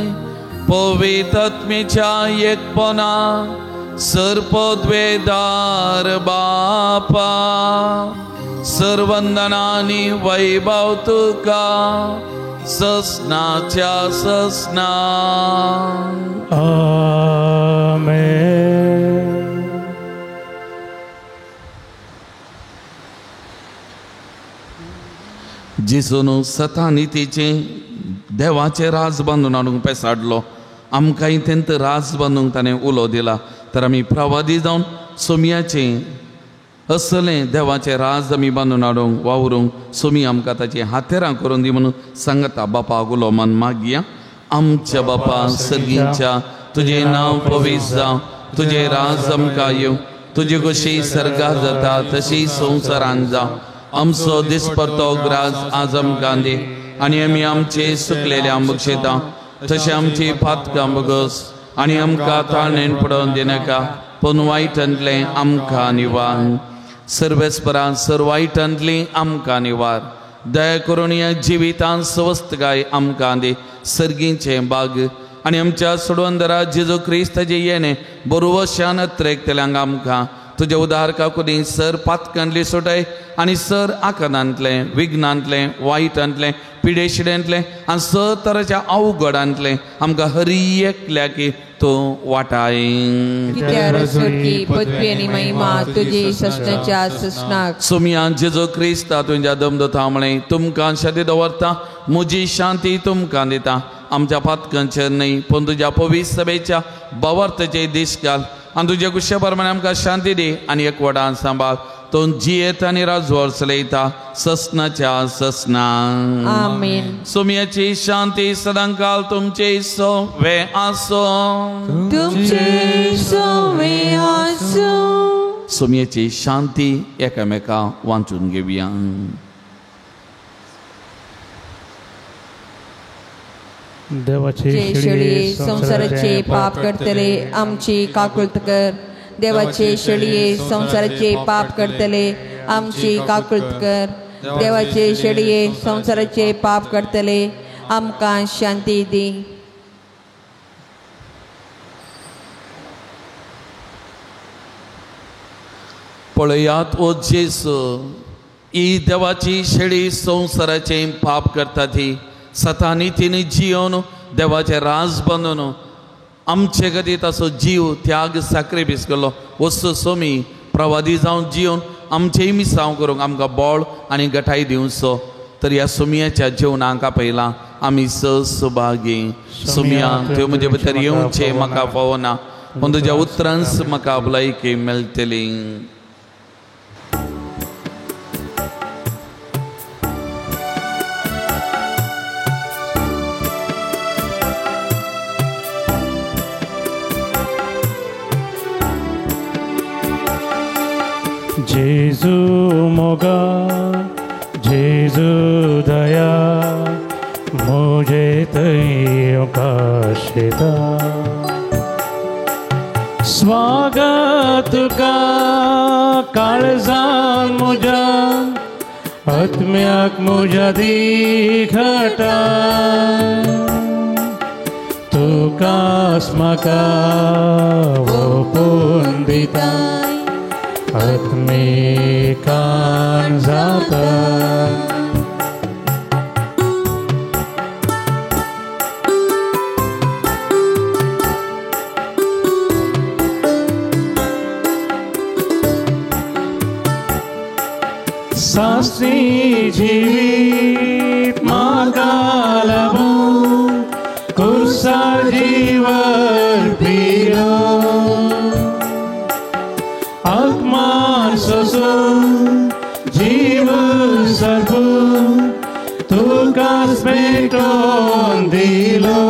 पवित्र आत्म्याच्या एकपणा सर्पद्वेदार बापा सर्वंदनानी वैभव तुका ससनाच्या ससना. आमेन. जेजून सता नितीचें देवाचें राज बांदून हाडूंक पेसाडलो आमकांय तेंत राज बांदूंक ताणें उलो दिला. तर आमी प्रवादी जावन सोमयाचें असलें देवाचें राज आमी बांदून हाडूंक वावरूंक सोमी आमकां ताचीं हातेरां करून दी म्हणून सांगता. बापा उलो मन मागया. आमच्या बापा सर्गींच्या तुजें नांव पवित्र जावं, तुजें राज आमकां येवं, तुजी कशी सर्गां जाता तशी संवसारान जावं. आमचो दिसपडतो ग्रास आज आमकां दी आनी आमी आमचे सुकलेल्या बक्षिता तशें आमची पातकां बगस आनी आमकां ताळणेन पडोवन दिनाका पूण वायटांतलें आमकां निवार. सर्वेस्परान सर वायटांतली आमकां निवार. दया करून ह्या जिवितान सवस्तकाय आमकां दी. सर्गीचें बाग आनी आमच्या सोडवंदरा जेजू क्रिस्ताचें येणें बरोवशान अत्रेकतल्यांक आमकां तुज्या उदार काकुनी सर पातकांतली सुटाय आनी सर आकारांतलें विघ्नांतलें वायटांतलें पिडेशिड्यांतलें आनी सर तराच्या अवघडांतलें आमकां हरी एकल्याकी तूं वाटाय. सोमया जेजू क्रिस्ता तुज्या दमदता म्हळें तुमकां शांती दवरता म्हजी शांती तुमकां दिता. आमच्या पातकांचेर न्हय पूण तुज्या पवित्र सभेच्या भावार्थाचे दीस घाल आनी तुज्या कुशे प्रमाणे आमकां शांती दी आनी एकवटान सांबाळ. तूं जियेत आनी राजवर चलयता ससनाच्या ससना. आमेन. सोमयाची शांती सदांकाल तुमचे सोवे आसो. तुमचे सोवे आसो. सोमयाची शांती एकामेका वांचून घेवया. देवाचे शेळये संवसाराचे पाप करतले आमची काकुळत कर. देवाचे शेळये संवसाराचे पाप करतले आमची काकुळत कर. देवाचे शेळये संवसाराचे पाप करतले आमकां शांती दी. पळयात ओ जेजू, ही देवाची शेळी संवसाराचे पाप करता ती सतानी तिने जियोन देवाचे राज बांदून आमचे खातीर ताचो जीव त्याग साक्रिफीस केलो. वस्तू सोमी प्रवादी जावन जियोन आमचेय मिसांव करूंक आमकां बळ आनी गठाय दिवचो. तर ह्या सुमयाच्या जेवणाक आपयला आमी सभागी. सुमया त्यो म्हजे भितर येवचें म्हाका फावना, पूण तुज्या उतरांच म्हाका भलायकी मेळटली. जेजू मोगा, जेजू दया, मुझे तैयो काशिता. स्वागत तुका काळजान मुझा, आत्म्याक मुझा दिघटा. तुकास म्हाका ओपून दिता, आत्मिकान जाता. सासनी जिवीत म्हाका लाभूं, कुर्सा जीवर पिलो. आत्मान सोसून जीव सर्पून तुकाच भेटोवन दिलो.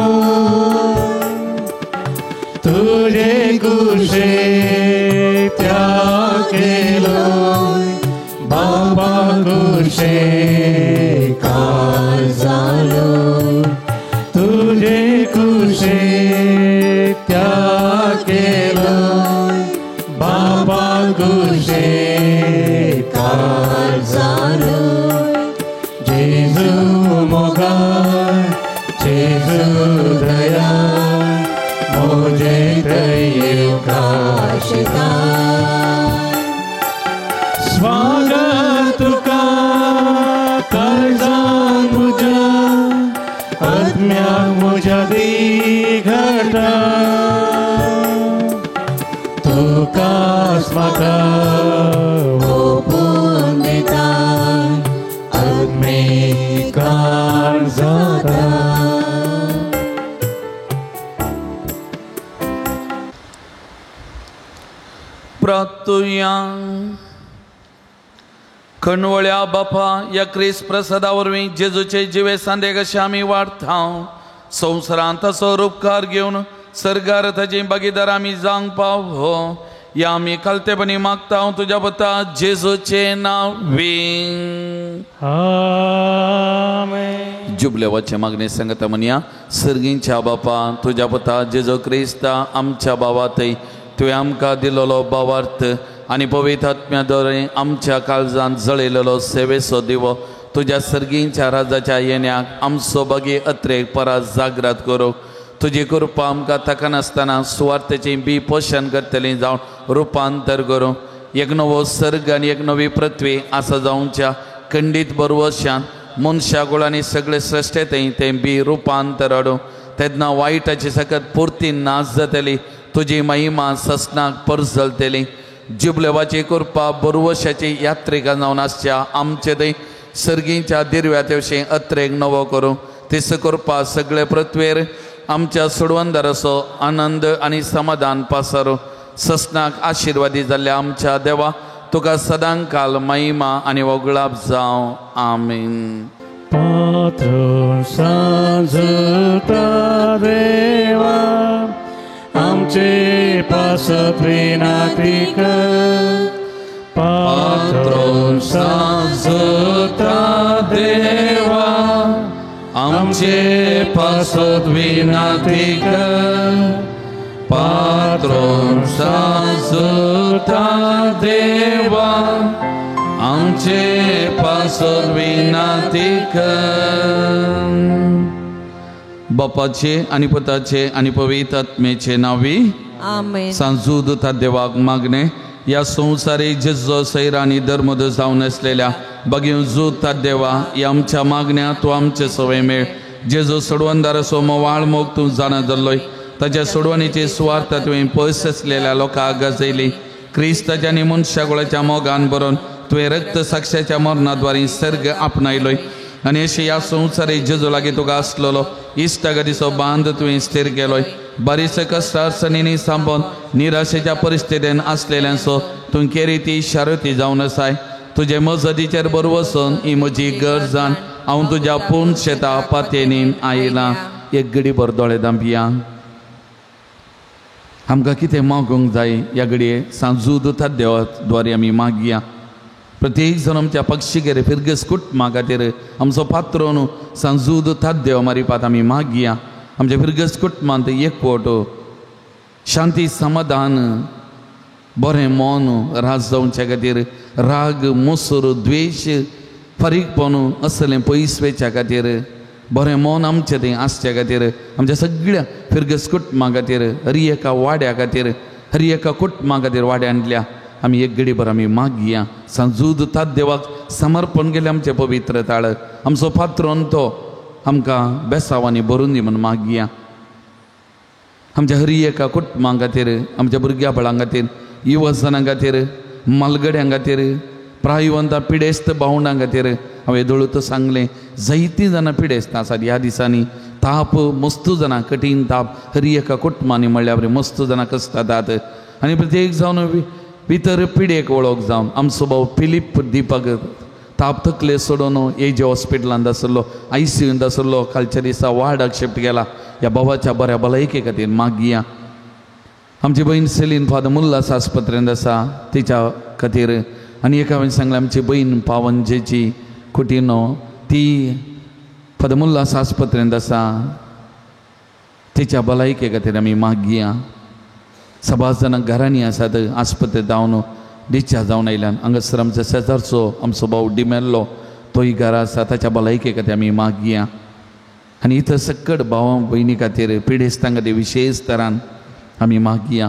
तुजे कुशे त्याग केलो, बाबा कुशे काल जालो. तुजे कुशे त्याग केलो, बाबा कुशे काल जालो. जेजू मोगा, जेजू दया, मुझे तैयो काशिता. स्वागत तुका काळजान मुझा, आत्म्याक मुझा दिघटा. तुकास म्हाका ओपून दिता, आत्मिकान जाता. प्रार्थुया. खणवळ्या बापा, ह्या क्रिस्त प्रसादा वरवीं जेजूचे जिवे सांदे कशे आमी वाडटा, संवसारांत ताचो रुपकार घेवन सर्गार ताची भागीदार आमी जावंक पाव. ह्या आमी खालतेपणी मागता तुज्या पुता जेजूचें नांव. आमेन. जुबलेवाचे मागणे सांगता म्हणया. सर्गींच्या बापा, तुज्या पुता जेजू क्रिस्ता आमच्या भावातय तुवें आमकां दिलेलो भावार्थ आनी पवित्र आत्म्या द्वारे आमच्या काळजांत जळयलेलो सेवेचो दिवो तुज्या सर्गींच्या राजाच्या येण्याक आमचो बागी अत्रेक परात जागृत करूं. तुजी कृपा आमकां थकनासतना सुवार्थेची बी पोशण करतली जावन रुपांतर करूं. एक नवो सर्ग आनी एक नवी पृथ्वी आसा जावच्या खंडीत बरवशान मनशा गुळांनी सगळे सृश्टेंतय तें बी रुपांतर हाडूं. तेन्ना वायटाची सकत पुरती नाश जातली, तुजी महिमा ससनाक परजलतली. जिबलेवाची कृपा बरवशाची यात्रिका जावन आसच्या आमचे थंय सर्गींच्या दिरव्या तेवशीं अत्रेक नवो करूं. तीस कृपा सगळे पृथ्वेर आमच्या सोडवंदाराचो आनंद आनी समाधान पासारू. ससनाक आशिर्वादी जाल्ल्या आमच्या देवा, तुका सदांकाल महिमा आनी वगळाप जावं. आमीन. पात्रून सांजता देवा, आमचे पासत विनाती कर. पात्रून सांजता देवा, आमचे पासत विनंती कर पात्रोन सांजुता देवा आमचे पासत विनंती कर. बापाचे आनी पुताचे आनी पवित्र आत्म्याचे नांवी आमेन. सांजूद देवाक मागणे ह्या संवसारी जेजो सैर आनी धर्मद जावन आसलेल्या बगीव जूत देवा ह्या आमच्या मागण्या तूं आमचे सवय मेळ. जेजो सोडवणदाराचो मोवाळ मोग तूं जाणा जाल्लोय ताच्या सोडवणीची सुवार्थ तुवें पयस आसलेल्या लोकांक गाजयली. क्रिस्ताच्या आनी मनशागोळाच्या मोगान बरोवन तुवें रक्त साक्षाच्या मरणाद्वारे सर्ग आपणायलोय आनी अशें ह्या संवसारी जेजो लागीं तुका आसलेलो इश्टागतीचो बांद तुवें स्थीर केलोय. बारीस कश्ट अडचणींनी सांबोन निराशेच्या परिस्थितीन आसलेल्यांचो तूं केरिती शारती जावन आसाय. तुजे मजतीचेर बरो वचून ही म्हजी गरज जाण हांव तुज्या पूर्ण शेता पातयेनी आयलां. एक घडी भर दोळे धांपया. आमकां कितें मागूंक जाय ह्या घडये सांजूद देवा द्वारे आमी मागया. प्रत्येक जण आमच्या पक्षीगेर फिरगस कुटुंबा खातीर आमचो पात्रोन सांजूद देव मारिपात आमी मागया. आमच्या फिरगस कुटुंबांत एकवट शांती समाधान बरें मन राज जावच्या खातीर राग मोसर द्वेश फारीकपण असलें पयस वयच्या खातीर बरें मन आमचें थंय आसच्या खातीर आमच्या सगळ्या फिरगस कुटुंबा खातीर हर एका वाड्या खातीर हर एका कुटुंबा खातीर वाड्यांतल्या आमी एक घडीभर आमी मागया. सांजूद देवाक समर्पण केलें आमचें पवित्र ताळ आमचो पात्रोन तो आमकां बेसावांनी भरून दी म्हूण मागया. आमच्या हर एका कुटुंबां खातीर आमच्या भुरग्या बाळां खातीर युवजनां खातीर मालगड्यां खातीर प्रायवंता पिडेस्त भावंडां खातीर हांवें दोळूत सांगलें जायतीं जाणां पिडेस्त आसात ह्या दिसांनी. ताप मस्त जाणां कठीण ताप हर एका कुटुंबांनी म्हणल्यार मस्त जाणां कसतात आनी प्रत्येक जावन भितर पिडेक वळख जावन आमचो भाव फिलीप दीपक ताप तकले सोडून एजे हॉस्पिटलांत आसलो आयसीयूंत आसलो कालच्या दिसा वार्डाक शिफ्ट केला. ह्या भावाच्या बऱ्या भलायके खातीर मागया. आमची भयण सेलीन फादर मुल्लास आस्पत्रेंत आसा तिच्या खातीर आनी एक हांवें सांगलें आमची भयण पावनजेची कुटिनो ती फादर मुल्लास आस्पत्रेंत आसा तिच्या भलायके खातीर आमी मागया. सबाज जाणां घरांनी आसात आस्पत्रेंत जावन डिस्चार्ज जावन आयल्यान. हांगासर आमच्या शेजारचो आमचो भाव डिमेल्लो तोय घरा आसा ताच्या भलायके खातीर आमी मागया. आनी इथं सकट भावां भयणी खातीर पिडेस्तां खातीर विशेश तरान आमी मागया.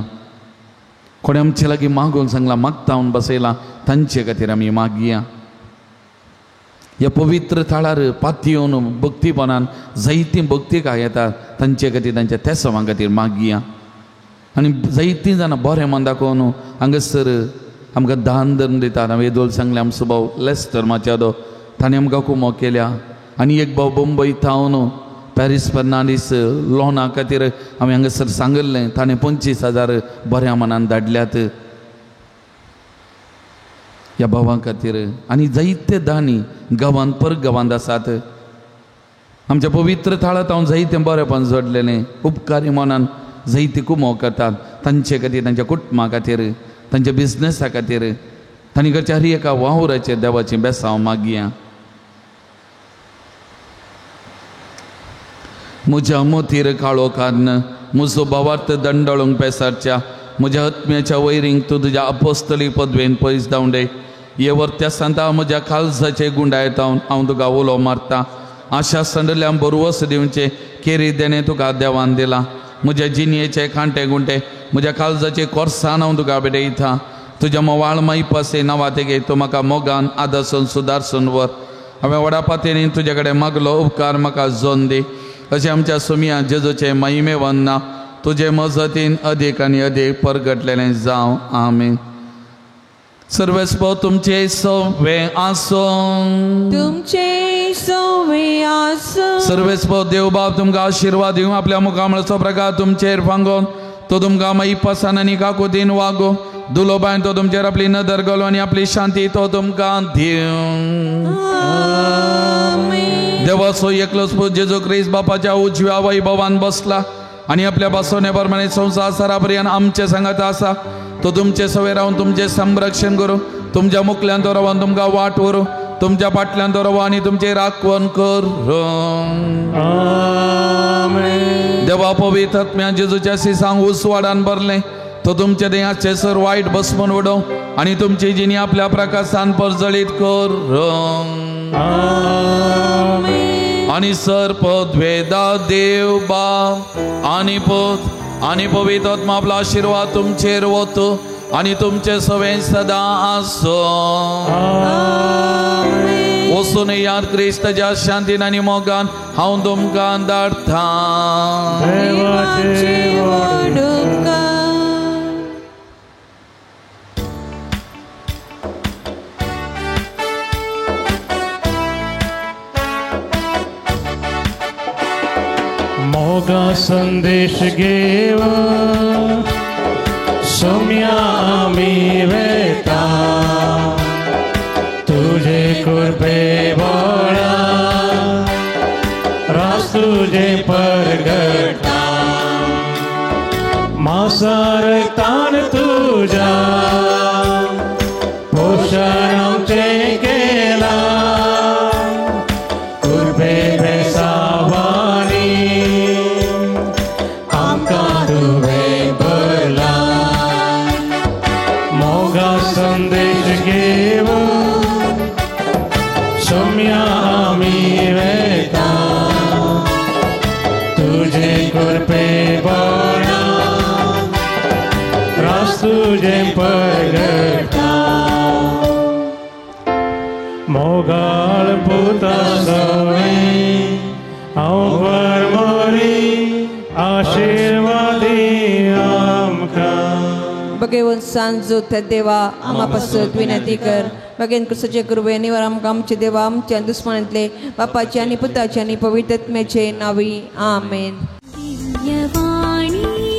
कोणें आमचे लागीं मागून सांगलां मागता म्हूण बसयलां तांचे खातीर आमी मागया. ह्या पवित्र थळार पातयेवन भक्तीपणान जायतीं भक्ती काय येतात तांचे खातीर तांच्या तेसवां खातीर मागया. आनी जायतीं जाणां बरें मन दाखोवन हांगासर आमकां दान धरून दितात. हांवें येदोळ सांगलें आमचो भाव लेस्टर माच्यादो ताणें आमकां कुमो केल्या. आनी एक भाव बंबय थावन पॅरीस फर्नांडीस लोना खातीर हांवें हांगासर सांगिल्लें ताणें 25,000 बऱ्या मनान धाडल्यात ह्या भावां खातीर. आनी जायते दानी गांवांत परगांवांत आसात. आमच्या पवित्र थळांत हांव जायतें बरेंपण जोडलेलें उपकारी मनान जायती कुमो करतात तांचे खातीर तांच्या कुटुंबा खातीर तांच्या बिजनसा खातीर तांणी करच्या हर एका वावराचेर देवाचें बेसांव मागया. म्हज्या मोतीर काळो कान्न म्हजो भावार्थ दंडळूंक पेसारच्या म्हज्या आत्म्याच्या वैरींक तूं तुज्या अपोस्तली पदवेन पयस धांवडे. हे वर्त्या सांता म्हज्या काळजाचे गुंडायत हांव तुका उलो मारता. आशा संडल्यान बरवस दिवचें केरी देणें तुका देवान दिलां. म्हज्या जिणयेचे कांटे गुंटे म्हज्या काळजाचे कोर्सान हांव तुका भेटयता. तुज्या मोवाळ मायपासे नांवा तेगे तूं म्हाका मोगान आदर्शन सुदारसून व्हर. हांवें व्हडा पातयेन तुजे कडेन मागलो उपकार म्हाका जोन दी. अशें आमच्या सुमया जेजूचें महिमेवन ना तुजे मजतीन अदीक आनी अदीक परगटलेलें जावं. आमेन. सर्वेस्पो तुमचे सवे आसूं. तुमचे सवे आसूं. सर्वेस्पो देव बाप तुमकां आशिर्वाद दिवं. आपल्या मुखामळाचो प्रकार तुमचेर फांगोवन तो तुमकां माईपासान आनी काकुतीन वागो. दुलोबायन तो तुमचेर आपली नदर घालो आनी आपली शांती तो तुमकां दिवं. देवाचो एकलोच पूत जेजू क्रिस्त बापाच्या उजव्या वैभवान बसला आनी आपल्या बसवणे प्रमाणे संवसार सरापर्यंत आमचे सांगात आसा. तो तुमचे सवे रावन तुमचें संरक्षण करूं. तुमच्या मुखल्यान तो रावन तुमकां वाट व्हरूं. तुमच्या फाटल्यान दवरप आनी तुमचे राखवण कर. देवा पवित्र आत्म्यान जेजूच्या सिसांक उजवाडान भरलें तो तुमच्या देहाचे सर वायट बसमन उडोव आनी तुमची जिणी आपल्या प्रकाशान परजळीत कर. आनी सर पदवेदा देव बाप आनी पद आनी पवित्र आत्मा आपलो आशिर्वाद तुमचेर वतो आनी तुमचे सवें सदां आसो. वचून याद क्रिस्ताच्या शांतीन आनी मोगान हांव तुमकां धाडटा. मोगा संदेश घेव सोम्या आमी वेता तुझे कृपे बळा रास तुझे परगटा मासार तान तुझ्या पोषण आमचे केला कृपे बेसावानी आमकां तुवें भरला. मोगा संदेश घेव सोम्या आमी वेता तुझे कृपे बळा रास तुझे परगटा. मोगाळ पुता सवें हांव परमरी आशिर्वादी आमकां. भगवंत सांजो त्या देवा आमा पासत विनंती कर. भगेन क्रिस्ताचे कृपे निवार आमकां आमचे देवा आमच्या दुस्मनांतले बापाचे आनी पुताचे आनी पवित्र आत्म्याचे नावी. आमेन. दिव्यवाणी.